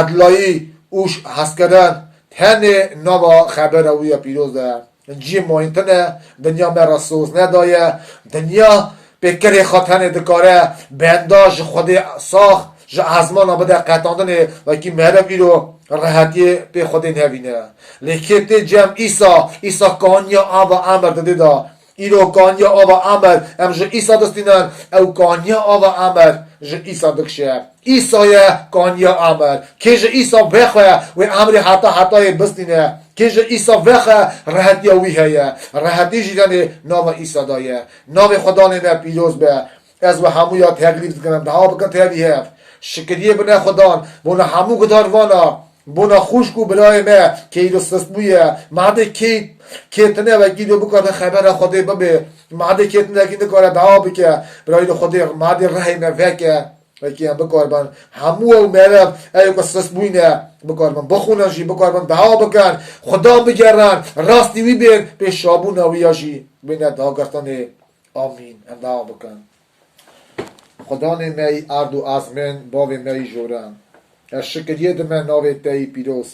edlayî û ş-, hezkirin tenê nava xebera wî ya pîroz de ye. Cî mayîn tune, dinya me re soz nedaye. Dinya pêkerê xwe tenê dikare benda ji Xwedê sax, ji ezmana bide qetandinê, wekî meriv îro rehetiyê pê Xwedê nevîne. Lê kê tê cem Îsa, Îsa kaniya ava emir didê de. Îro kaniya ava emir, em ji Îsa distînin, ew kaniya ava emir ji Îsa dikişe. Îsa ye kaniya emir. Kê ji Îsa vexe, wê emrê heta hetayê bistîne. Kê ji Îsa vexe, rehetiya wî heye. Rehetî jî tenê nava Îsa de ye. Navê Xudanê me pîroz be. Ez we hemû ya teklîf dikim, em dua bikin tevî hev. Şikiriyê bine Xudan, bona hemû gudarvana, bona xwişk û birayê me, kê îro sist bûye, madê kê, kê tine wekî îro bikare xebera Xwedê bibe, madê kê tine wekî nikare dua bike, birayê Xwedê, madê rehê me veke, wekî em bikarbin, hemû ew meriv, ew ku sist bûyne, bikarbin, bixwînin jî, bikarbin, dua bikin, Xudan bigerin, rastî wî bên, pê şabûna wî ya jî bêne dagirtinê. Amîn. Em dua bikin. Xudanê me yî erd û ezmên, bavê me yî joran. Ez şikiriyê dime navê te yî pîroz.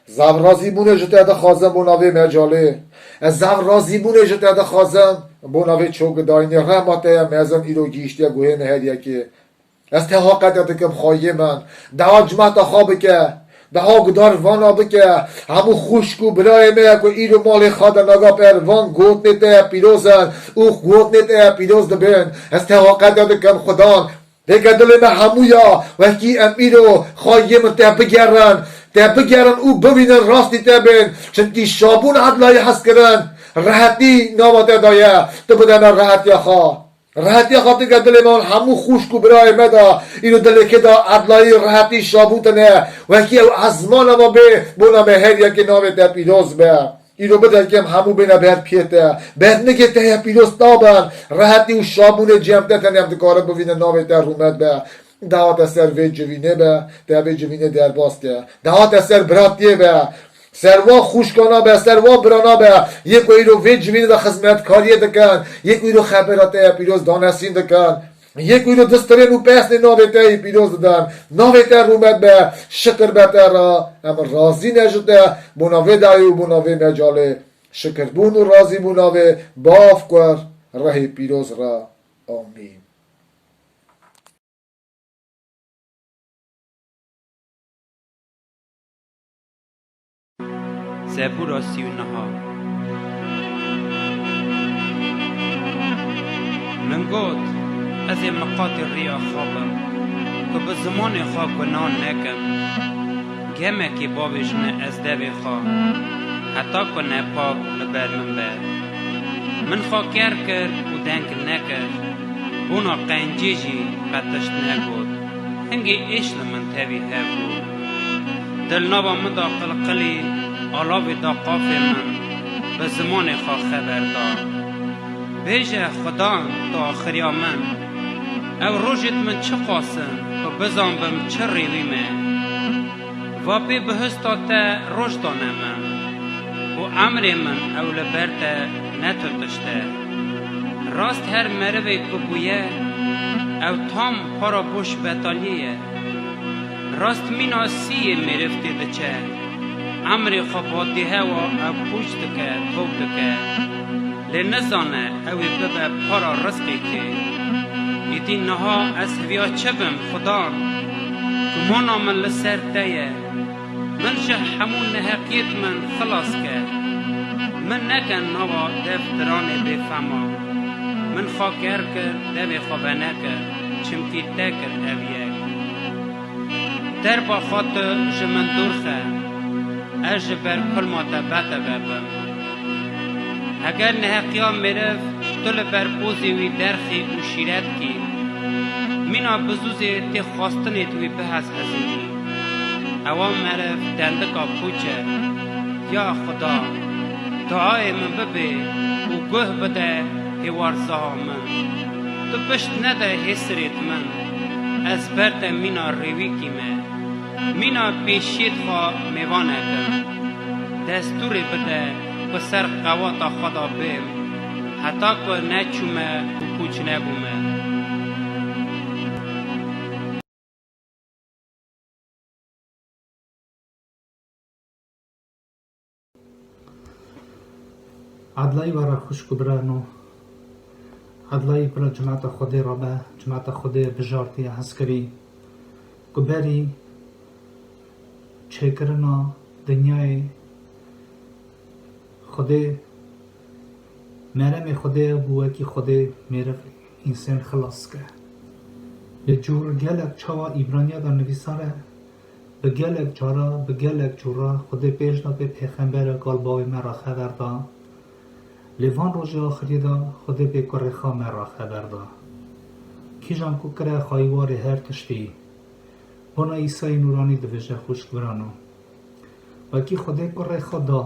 Zaf razîbûnê ji te dixwazim bo navê mecalê. Ez zaf razîbûnê ji te dixwazim bo navê çokidayînê. Rehma te ye mezin îro gihîştiye guhê me her yekê. Ez teha qede dikim xwayê min. Deha cimeta xwe bike. Deha gudarvana bike. Hemû xwişk û birayê me ye ku îro malê xwe de naga per van gotinê te ye pîroz in û gotinê te ye pîroz dibin. Ez teha qede dikim Xudan. Vêke dilê me hemû ya, wekî em îro xwayê min te bigerin. Te bigerin û bivînin rastî te bên. Çimkî şabûn edlayî hez kirin. Rehetî nava te de ye. Tu bide me rehetiya xwe. Rehetiya xwe tike dilê me û hemû xwişk û birayê me de îro dilê kê de edlayî, rehetî, şabûn tine. Wekî ew ezmana me bê, bona me her yekê navê te pîroz be. Îro bide ke em hemû bêne ber piyê te. Ber nigê te ye pîroz ta ben. Rehetî û şabûnê cem te tenê em dikarin bivînin navê te rûmet be. Dawate ser vê civînê be, te vê civînê derbas ke. Dawate ser biratiyê be. Ser van xwişkana be, ser van birana be, yê ku îro vê civînê de xizmetkariyê dikin, yê ku îro xebera te ye pîroz danesîn dikin, yê ku îro distirên û pesnê navê te yî pîroz didin, navê te rûmet be, şikir be te re, em razî ne ji te, bona vê dayê û bona vê mecalê, şikirbûn û razîbûna vê Bav, Kur, Rehê Pîroz re. Amîn. Zebûra sî û neh. Min got, ez ê miqatê riya xwe bim, ku bi zimanê xwe gunan nekim. Gemekê bavêjime ez devê xwe, heta ku nepak li ber min be. Min xwe ker kir û deng nekir, bona qencê jî qet tişt negot. Hingê êş li min tevî hev bû. Dil nava min da qilqilî, alavê da qafê min, bi zimanê xwe xeber da. Bêje Xudan, tu axiriya min. Ew rojêt min çiqas in, ku bizanbim çi rêwî me. Va pê bihista te roj dane min, û emrê min ew li ber te ne tu tişt e. Rast her merivê ku bûye, ew tam para boş betaliyê ye. Rast mîna sî yê mêriv tê diçe. Emrê xwe badîhewa ew pûç dike, top dike. Lê nizane ew ê bibe para rizqê kê. Îdî niha ez hêviya çi bim, Xudan? Gumana min li ser te ye. Min ji hemû neheqiyêt min xilas ke. Min neke nava dev diranê bêfema. Min xwe ker kir, devê xwe venekir, çimkî te kir ev yek. Derba xwe tu ji min dûr xe, ez ji ber kulma te beteve bim. Heger neheqiya meriv tu li ber pozê wî derxî û şîret kî, mîna bizûzê tê xwestinê tu wî bihezhezînî. Ewa meriv dendika pûç e. Ya Xuda, duayê min bibê û guh bide hêwarzaha min. Tu pişt nede hêsirêt min, ez ber te mîna rêwîkî me. Mîna pêşiyêt xwe mêvan ekim. Destûrê bide ku ser qewata xwe de bêm, heta ku neçûme û pûç nebûme. Edlayî were xwişk û birano. Edlayî pira cimata Xwedê rabe, cimata Xwedê bijartiye hezkirî. Ku berî çêkirina dinyayê Xwedê, meremê Xwedê ew bû wekî Xwedê mêriv însan xilas ke. Li cûr gelek çawa Îbraniya de nivîsar e, bi gelek cara, bi gelek cûra Xwedê pêş da pê pêxembere gal bawê me re xeber da. Lê van rojê axiriyê de Xwedê pê kurê xwe me re xeber da. Kîjan ku kire xayîwarê her tiştî. Bona Îsayê Nûranî dibêje xwişk birano. Wekî Xwedê kurê xwe da.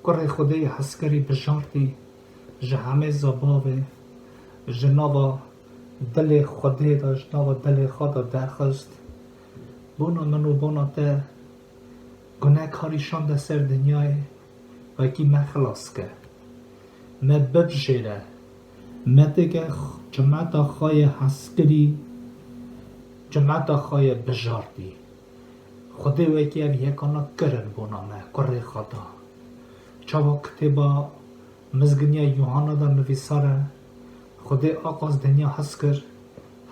Kurê Xwedê yê hezkirî bijartî ji hemêza bavê, ji nava dilê Xwedê de, ji nava dilê xwe de derxist. Bona min û bona te gunekarî şande ser dinyayê, wekî me xilas ke. Me bibijêre, me têke cimeta xwe yê hezkirî, cimeta xwe yê bijartî. Xwedê wekî ev yekana kirin bona me, kurê xwe da. Çawa kitêba Mizginiya Yuhanna de nivîsar e, Xwedê aqas dinya hez kir,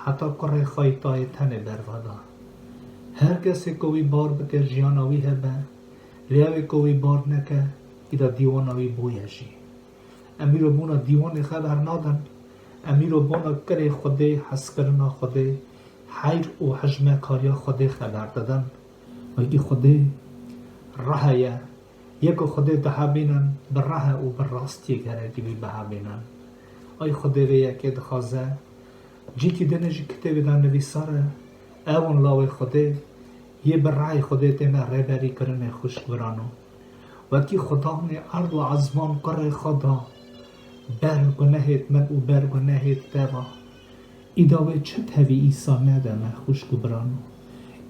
heta kurê xwe yê tayê tenê berve da. Her kesê ku wî bar bike jiyana wî hebe, lê ew ê ku wî bar neke, îda dîwana wî boye jî. Em îro bona dîwanê xeber nadin, em îro bona kirê Xwedê, hezkirina Xwedê, heyr û hijmekariya Xwedê xeber didin. Wekî Xwedê rehe ye, yê ku Xwedê dihebînin, bi rehe û bi rastiyê gerek wî bihebînin. Ay Xwedê vê yekê dixwaze, cîkî dinê ji kitêbê de nivîsar e, ew in lawê Xwedê, yê bi rehê Xwedê têne rêberîkirinê xwişk birano. Wekî Xudanê erd û ezman kurê xwe da, ber gunehêt min û ber gunehêt te va. Îda wê çi tevî Îsa nede me xwişk û birano?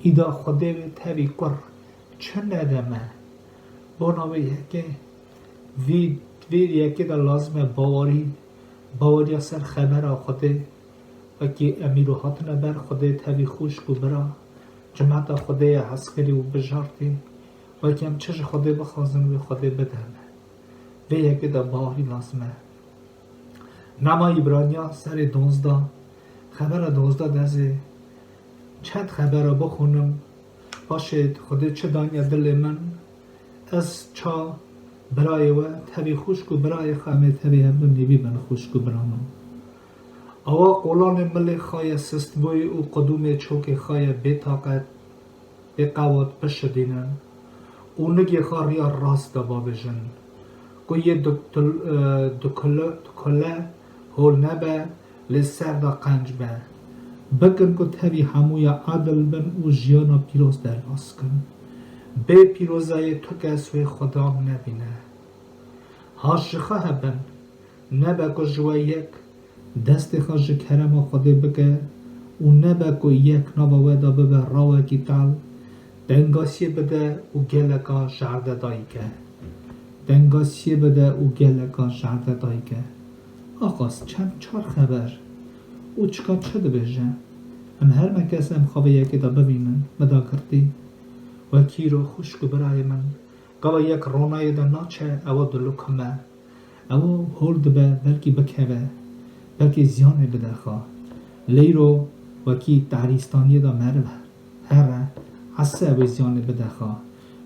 Îda Xwedê wê tevî kur çi nede me? Bona wê yekê, vî, vê yekê de lazim e bawerî, baweriya ser xebera Xwedê. Wekî em îro hatine ber Xwedê tevî xwişk û bira, cimeta Xwedê ye hezkirî û bijartî. Wekî em çi ji Xwedê bixwazin, wê Xwedê bide me. Vê yekê de bawerî lazim e. Nama Îbraniya serê donzda, xebera donzda dezê, çend xebera bixwînim, paşê Xwedê çi daniye dilê min, ez ça birayê we, tevî xwişk û birayê xwe, em ê tevî hevdû nêbî bin xwişk û birano. Awa qolanê milê xwe ye sistbûyî û qudûmê çokê xwe ye bêtaqet, bêqewat bişidînin û nigê xwe riya rast de bavêjin, ku yê duk-, tul-, e, dukule, dukule hol nebe, lê ser de qenc be. Bikin ku tevî hemûya edil bin û jiyana pîroz derbas kin. Bê pîrozayê tu kes wê Xudan nebîne. Haş ji xwe hebin, nebe ku ji we yek destê xwe ji kerema Xwedê bike û nebe ku yek nava we de bibe rawekî tal, tengasiyê bide û geleka jerde dayike. Dengasiyê bide û geleka jerde dayike. Aqas çend çar xeber û çika çi dibêje? Em her me kes em xwe vê yekê de bivînin, bida girtî. Wekî îro xwişk û birayê min, gava yek ronayê de naçe, ewa dilukim e. Ewa hol dibe, belkî bikeve, belkî ziyanê bide xwe. Lê îro wekî tarîstaniyê de meriv here, ese wê ziyanê bide xwe.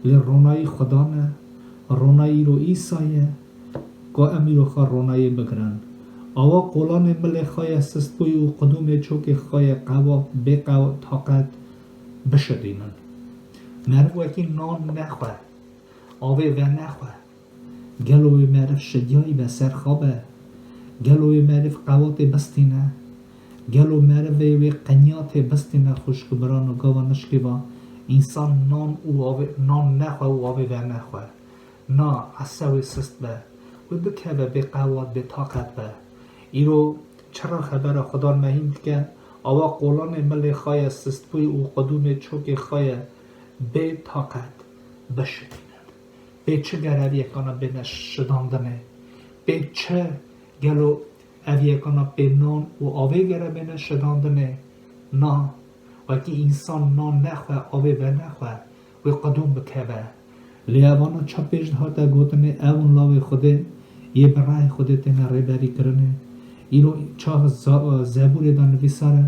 Lê ronayî Xudan e, ronayî îro Îsa ye, ka em îro xwe ronayê bigirin. Awa qolanê milê xwe ye sistbûyî û qudûmê çokê xwe ye qewat, bê qewat, taqet bişidînin. Meriv wekî nan nexwe, avê venexwe. Gelo wê meriv şidiyayî be, serxa be? Gelo wê meriv qewatê bistîne? Gelo merivê wê qenyatê bistîne? Xwişk û birano, gava nişkê va însan nan û avê, nan nexwe û avê venexwe. Na, ese wê sist be. Wê bikeve, bê qewat, bê taqet be. Îro çira xebera Xudan me hîn dike, awa qolanê milê xwe ye sistbûyî û qudûmê çokê xwe ye bê taqet bişidînin. Pê çi ger ev yekana bêne şidandinê? Pê çi gelo ev yekana pê nan û avê gere bêne şidandinê? Na, wekî însan nan nexwe, avê venexwe, wê qudûm bikeve. Lê evana ça pêş de hate gotinê, ew in lawê Xwedê, yê bi rayê Xwedê têne rêberî kirinê. Îro ça za-, Zebûrê de nivîsar e,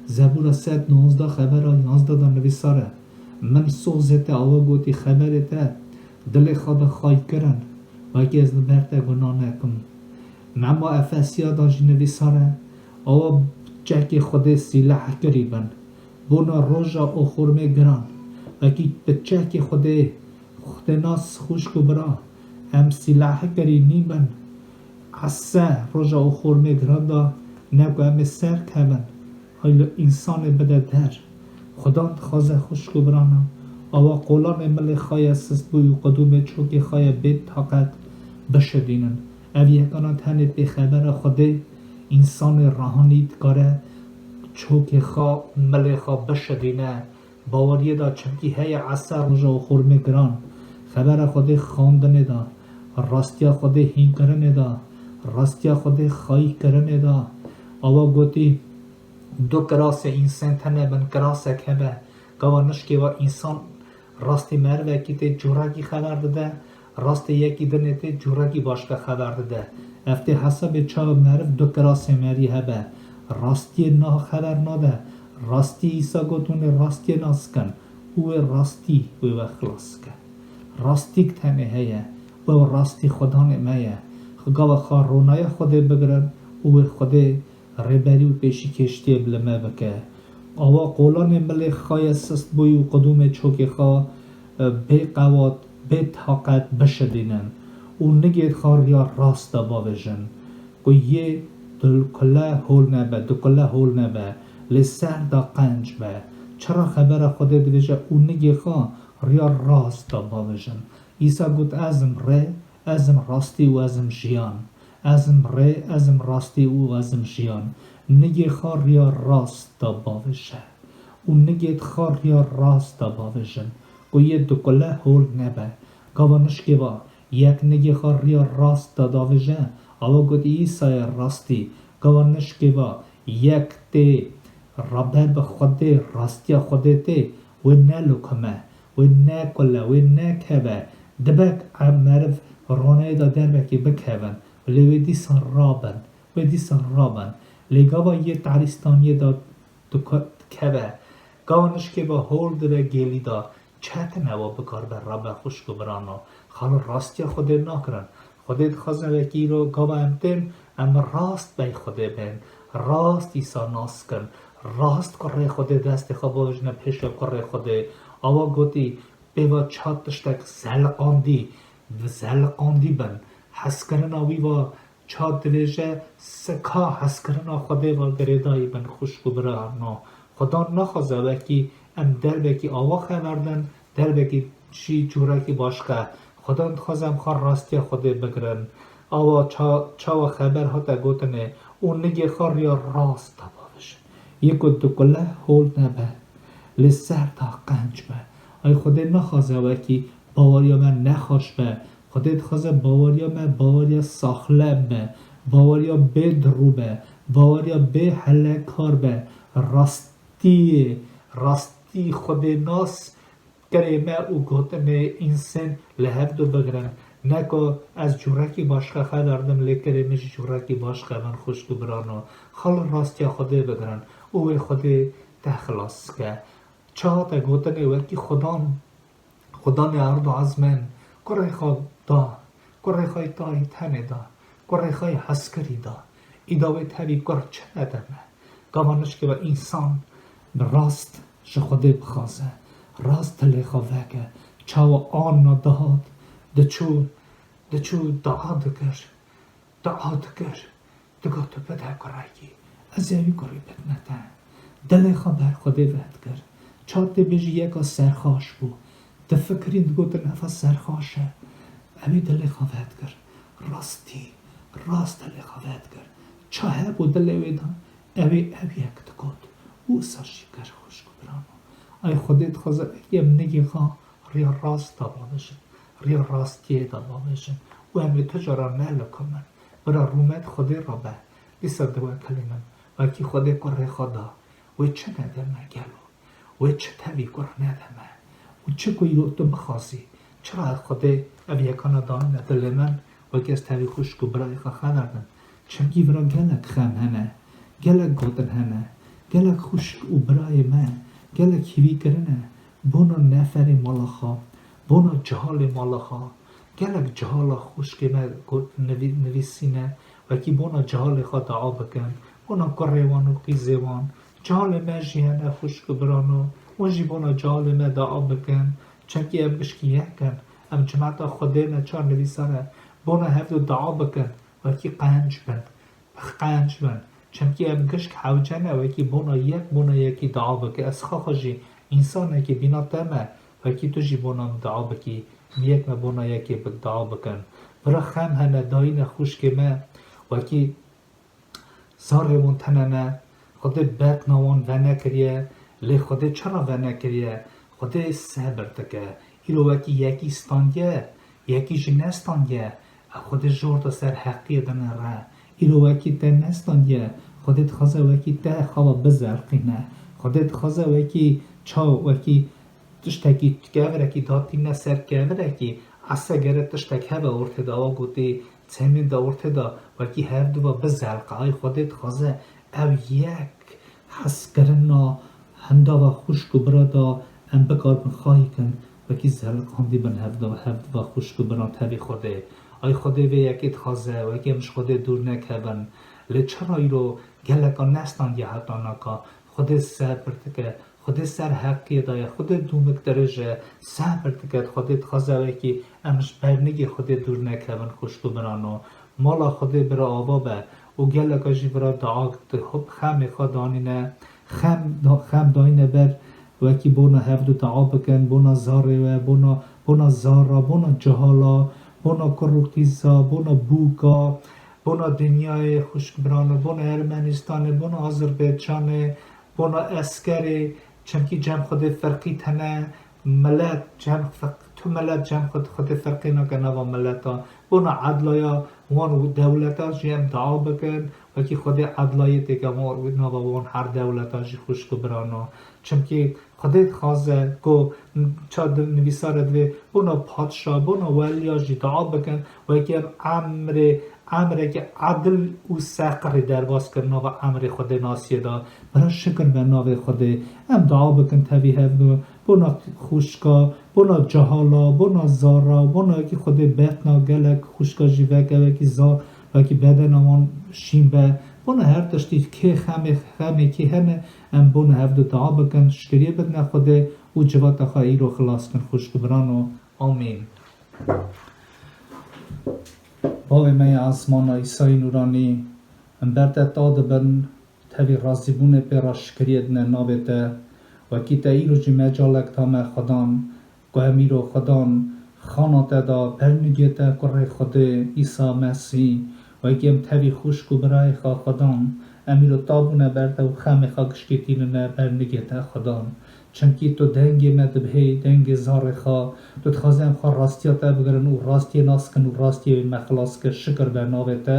Zebûra sed nozda xebera yanzda de nivîsar e. Min sozê te awa gotî, xeberê te dilê xwe de xay kirin, wekî ez li ber te gunah nekim. Nema Efesiya de jî nivîsar e, awa çekê Xwedê sîleh kirî bin. Bona roja oxormê giran, wekî bi çekê Xwedê, Xwedênas xwişk û bira, em sîleh kirî nîbin. Ese roja oxormê giran de ne ku em ê ser kevin, ay li însanê bide der. Xudan dixwaze xwişk û birana, awa qolanê milê xwe ye sistbûyî û qudûmê çokê xwe ye bê taqet bişidînin. Ev yekana tenê pê xebera Xwedê însanê rehanî dikare çokê xwe û milê xwe bişidîne. Baweriyê de çimkî heye ese roja oxormê giran. Xebera Xwedê xwendinê de, rastiya Xwedê hînkirinê de, rastiya Xwedê xayîkirinê de. Awa gotî, du kirasê însan tene bin kirasek hebe. Gava nişkê va însan rastî merivekî tê curekî xeber dide, rastê yekî dinê tê curekî başka xeber dide. Ev tê hesabê çawa meriv du kirasê merî hebe. Rastiyê na xeber nade. Rastî Îsa got, hûn ê rastiyê nas kin û wê rastî wê we xilas ke. Rastîk tenê heye, ew rastî Xudanê me ye. Gava xwe ronaya Xwedê bigirin û wê Xwedê rêberî û pêşîkêştiyê bi li me bike. Awa qolanê milê xwe ye sistbûyî û qudûmê çokê xwe, e, bê qewat, bê taqet bişidînin û nigê xwe riya rast de bavêjin, ku yê dukule hol nebe, dukule hol nebe, lê ser de qenc be. Çira xebera Xwedê dibêje û nigê xwe riya rast de bavêjin. Îsa got, ez im rê, ez im rastî û ez im jiyan. Ez im rê, ez im rastî û ez im jiyan. Nigê xwe riya rast de bavêje û nigê xwe riya rast de bavêjin, ku yê dukule hol nebe. Gava nişkê va, yek nigê xwe riya rast de davêje, awa gotî, Îsa ye rastî. Gava nişkê va, yek tê rabe bi Xwedê, rastiya Xwedê tê, wê nelukime, wê nekule, wê nekeve. Dibe em meriv ronayê de derbekê bikevin, lê wê dîsan rabin, wê dîsan rabin. Lê gava yê tarîstaniyê de dike-, dikeve, gava nişkê ve hol dibe gêlî de, çetin e wa bikaribe rabe xwişk û birano. Xalo rastiya Xwedê nakirin. Xwedê dixwaze wekî îro gava em tên, em rast bey Xwedê bên. Rast Îsa nas kin. Rast kurê Xwedê destê xwe bavêjine pêşiya kurê Xwedê. Awa gotî, pê va ça tiştek zeliqandî, zeliqandî bin. Hezkirina wî va ça dibêje, sika hezkirina Xwedê va girêdayî bin xwişk û birano. Xudan naxwaze wekî em derbekî awa xeber din, derbekî jî cûrekî başqe. Xudan dixwaze em xwe rastiya Xwedê bigirin. Awa ça-, çawa xeber hate gotinê û nigê xwe riya rast de bavêjin. Yê ku dikule hol nebe, lê ser de qenc be. Ay Xwedê naxwaze wekî baweriya me nexweş be. Xwedê dixwaze baweriya me baweriya saxlem be, baweriya bê dirû be, baweriya bê helekar be. Rastiyê, rastî Xwedê nas kerê me û gotinê însan li hev du bigirin. Ne ku ez cûrekî baş xeber dim, lê kerê min jî cûrekî baş xebin, xwişk û birano. Xwe li rastiya Xwedê bigirin û wê Xwedê te xilas ke. Çawa te gotinê wekî Xudan, Xudanê erd û ezmên, kurê xwe da, kurê xwe yê tayî tenê da, kurê xwe yê hezkirî da. Îda wê tevî kur çi nede me? Gava nişkê ve însan bi rast ji Xwedê bixwaze, rast dilê xwe veke. Çawa Anna dihat, diçû, diçû dua dikir, dua dikir. Digot, tu bide kurekî, ez ê wî kurî bidime te. Dilê xwe ber Xwedê vedikir. Ça tê bêjî yeka serxaş bû. Difikirîn, digotin, eva serxaş e. Ew ê dilê xwe vedikir. Rastî, rast dilê xwe vedikir. Ça hebû dilê wê de, ew ê ew yek digot. Û wisa jî kir, xwişk û birano. Ay Xwedê dixwaze wekî em nigê xwe riya rast de bavêjin, riya rastiyê de bavêjin û em ê tu cara nelikumin. Bira rûmet Xwedê re be. Dîsa diwekilînin. Wekî Xwedê kurê xwe da. Wê çi nede me gelo? Wê çi tevî kur nede me? Û çi ku îro tu bixwazî? Çira Xwedê ev yekana danîne dilê min? Wekî ez tevî xwişk û birayê xwe xeber dim. Çimkî vira gelek xem hene, gelek gotin hene, gelek xwişk û birayê me, gelek hîvî kirine, bona neferê mala xwe, bona cihalê mala xwe, gelek cihala xwişkê me got, nivî-, nivîsîne, wekî bona cihalê xwe dua bikin, bona kurê wan û qîzê wan. Cihalê me jî hene xwişk û birano, hûn jî bona cihalê me dua bikin, çimkî em gişkî yek in, em cimeta Xwedê ne, çar nivîsar e, bona hevdu dua bikin. Wekî qenc bin, bi qenc bin. Çimkî em gişk hewce ne, wekî bona yek, bona yekî dua bike. Ez xwe xwe jî însanekî bîna te me, wekî tu jî bona min dua bikî. Em yek me bona yekê bi dua bikin. Vira xem hene dayîne xwişkê me, wekî zarê wan tenene, Xwedê betna wan venekiriye, lê Xwedê çira venekiriye? Xwedê sebir dike. Îro wekî yekî standiye, yekî jî nestandiye, ew Xwedê jor da ser heqiyê dinere. Îro wekî te nestandiye, Xwedê dixwaze wekî te xewa bizelqîne. Xwedê dixwaze wekî çaw, wekî tiştekî kevirekî datîne ser kevirekî, ese gere tiştek hebe ortê de, awa gotî, çemên de ortê de, wekî hevdu ve bizelqe. Ay Xwedê dixwaze ev yek hezkirina hindava xwişk û bira da em bikaribin xahî kin, wekî zeliqandî bin hevdu, hevdu ve xwişk û bira tevî Xwedê. Ay Xwedê vê yekê dixwaze, wekî em ji Xwedê dûr nekevin. Lê çira îro geleka nestandiye heta naka? Xwedê sebir dike. Xwedê ser heqiyê de ye. Xwedê dûmik dirêj e. Sebir dike. Xwedê dixwaze wekî em ji bernigê Xwedê dûr nekevin, xwişk û birano. Mala Xwedê bira ava be û geleka jî vira dua di xemê xwe danîne. Xem, xem dayîne ber, wekî bona hevdu dua bikin, bona zarê we, bona, bona zara, bona cihala, bona kur û qîza, bona bûka, bona dinyayê, xwişk birano, bona Ermenistanê, bona Azerbaycanê, bona eskerê, çimkî cem Xwedê ferqî tene, milet cem ferq-, tu milet cem Xwed-, Xwedê ferqî nake nava mileta. Bona edlaya wan û dewleta jî em dua bikin, wekî Xwedê edlayê têke wan, nava wan her dewleta jî, xwişk û birano. Çimkî Xwedê dixwaze ku ça di nivîsare divê bona padşa, bona weliya jî dua bikin, wekî em emrê, emrekî edil û seqirî derbas kir nava emrê Xwedê nasiyê de. Bira şikir be navê Xwedê. Em dua bikin tevî hevdu, bona xwişka, bona cihala, bona zara, bona wekî Xwedê betna gelek xwişka jî veke, wekî zar, wekî bedena wan şîn be. Bona her tiştî kê xemê, xemê kê hene, em bona hevdu dua bikin, şikiriyê bidine Xwedê û civata xwe îro xilas kin, xwişk û birano. Amîn. Bavê me ya esmana, Îsayî nûranî, em ber te ta dibin, tevî razîbûnê pê re şikiriyê dine navê te, wekî te îro jî mecalek da me Xudan, ku em îro Xudan, xana te da, bernigê te, kurê Xwedê, Îsa Mesîh, wekî em tevî xwişk û birayê xwe Xudan, em îro ta bûne ber te û xemê xwe gişkî tînine bernigê te Xudan. Çimkî tu dengê me dibihêyî, dengê zarê xwe. Tu dixwazî em xwe rastiya te bigirin û rastiyê nas kin û rastiyê wê me xilas kir. Şikir be navê te.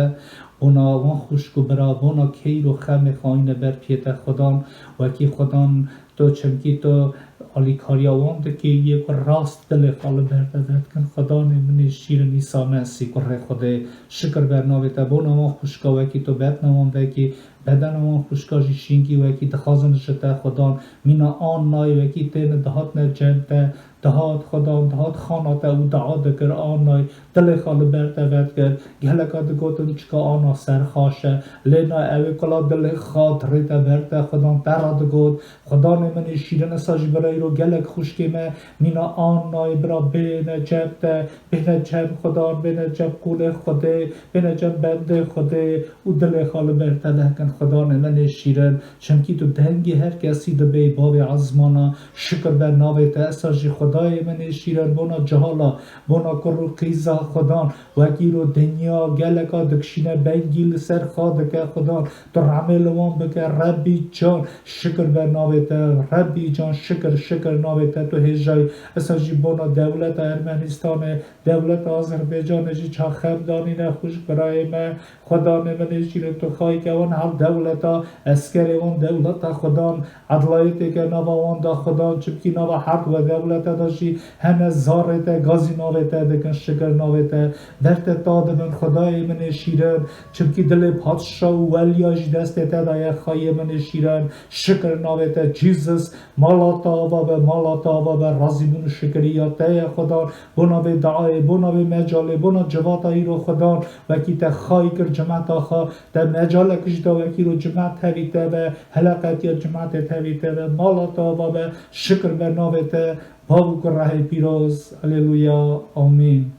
Bona wan xwişk û bira, bona keyr û xemê xwe anîne ber piyê te Xudan. Wekî Xudan tu, çimkî tu alîkariya wan dikî, yê ku rast dilê xwe li ber te vedikin. Xudanê min ê şîrin, Îsa Mesîh, kurê Xwedê, şikir be navê te. Bona wan xwişka wekî tu bedna wan vekî, bedena wan xwişka jî şîngî wekî, dixwazin ji te Xudan. Mîna an nayê wekî têne dihatne cem te, dihat Xudan, dihat xana te û dua dikir, an nayê dilê xwe li ber te vedikir. Geleka digotin çika ana ser xaş e, lê na, ew ê kula dilê xwe dirête ber te Xudan, te re digot. Xudanê min ê şîrin, esa jî bira îro gelek xwişkê me mîna an nayê, bira bêne cem te, bêne cem Xudan, bêne cem qûlê Xwedê, bêne cem bendê Xwedê û dilê xwe li ber te vekin Xudanê min ê şîrin. Çimkî tu dengê her kesî dibê, bavê ezmana, şikir be navê te. Esa jî Xwedayê min ê şîrin, bona cihala, bona kur û qîza Xudan, wekî îro dinya geleka dikişîne bengî li ser xwe dike Xudan. Tu rehmê li wan bike, Rebbî can, şikir be navê te, Rebbî can, şikir, şikir navê te, tu hêjayî. Esa jî bona dewleta Ermenîstanê, dewleta Azerbaycanê jî ça xem danîne, xwişk birayê me, Xudanê min ê şîrin, tu xayî ke wan her dewleta, eskerê wan dewleta Xudan, edlayetê ke nava wan da Xudan, çimkî nava her we dewlete de jî hene zarê te, gazî navê te dikin, şikir navê te, ber te ta dibin, Xwedayê min ê şîrin, çimkî dilê padşa û weliya jî destê te de ye, xayê min ê şîrin, şikir navê te, Jesus, mala te ava be, mala te ava be, razîbûn û şikiriya te ye, Xudan, bona vê duayê, bona vê mecalê, bona civata îro, Xudan, wekî te xayî kir cimeta xwe, te mecalek jî da wekî îro cimet tevî te be, heleqetiya cimetê tevî te be, mala te ava be, şikir be navê te, Bav û Kurehê pîroz. Aleluya. Amîn.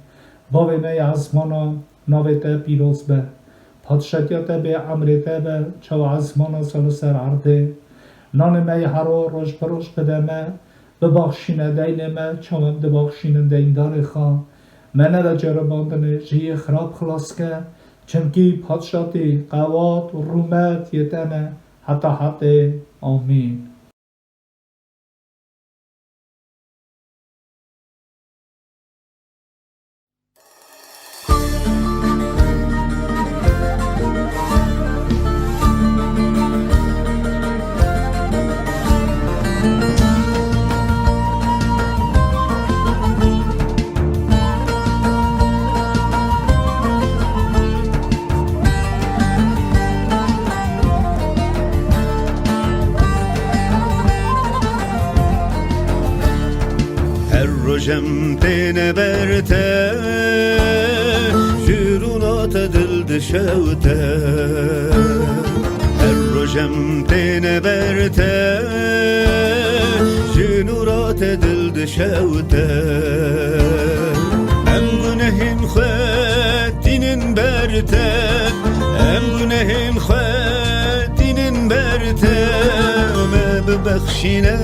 Bavê me yê ezmana, navê te pîroz be. Padşatiya te bê, emrê te be, çawa ezmana salo ser erdê. Nanê me yê her roj bi roj bide me, bibaxşîne deynê me, çawa em dibaxşînin deyndarê xwe. Me nede ceribandinê, ji yê xirab xilas ke, çimkî padşatî, qewat û rûmet yê te ne, heta hetê. Amîn. Her rojem têne ber te, ji rûna te dil dişewite. Her rojem têne ber te, ji nûra te dil dişewite. Em gunehên xwe tînin ber te, em gunehên xwe tînin ber te. Me bibexşîne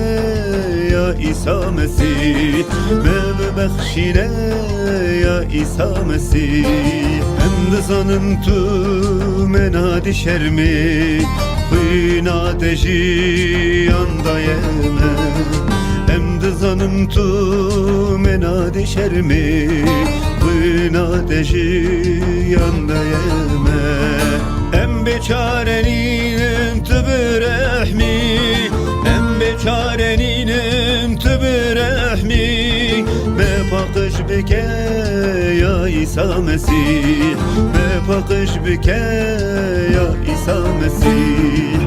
ya Îsa Mesîh, me bibexşîne ya Îsa Mesîh. Em dizanin tu me nadî şermê, xwîna te jiyan daye me. Em dizanin tu me nadî şermê, xwîna te jiyan daye me. Em bêçare nînin tu birehmî, em bêçare nînin tu birehmî. Me paqij bike ya Îsa Mesîh, me paqij bike ya Îsa Mesîh.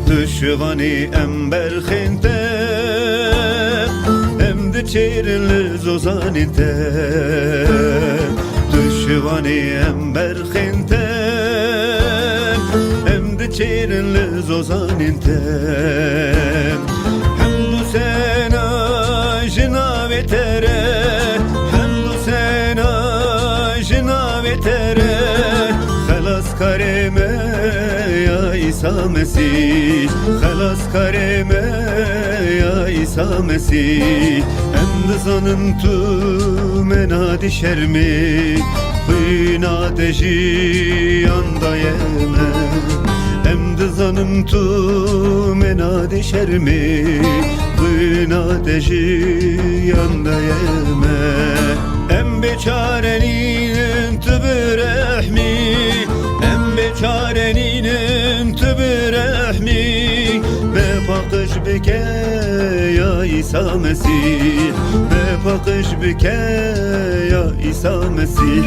Tu şivanî em berxên te, em diçêrin li zozanên te. Tu şivanî em berxên te, em diçêrin li zozanên te. Hemd û sena ji navê te re, hemd û sena ji navê te re. Xelaskarê me ya Îsa Mesîh, xelaskarê me ya Îsa Mesîh. Em dizanin tu me nadî şermê, xwîna te jiyan daye me. Em dizanin tu me nadî şermê, xwîna te jiyan daye me. Em bêçare nînin tu birehmî, em bêçare nînin tu birehmî. Me paqij bike ya Îsa Mesîh, me paqij bike ya Îsa Mesîh.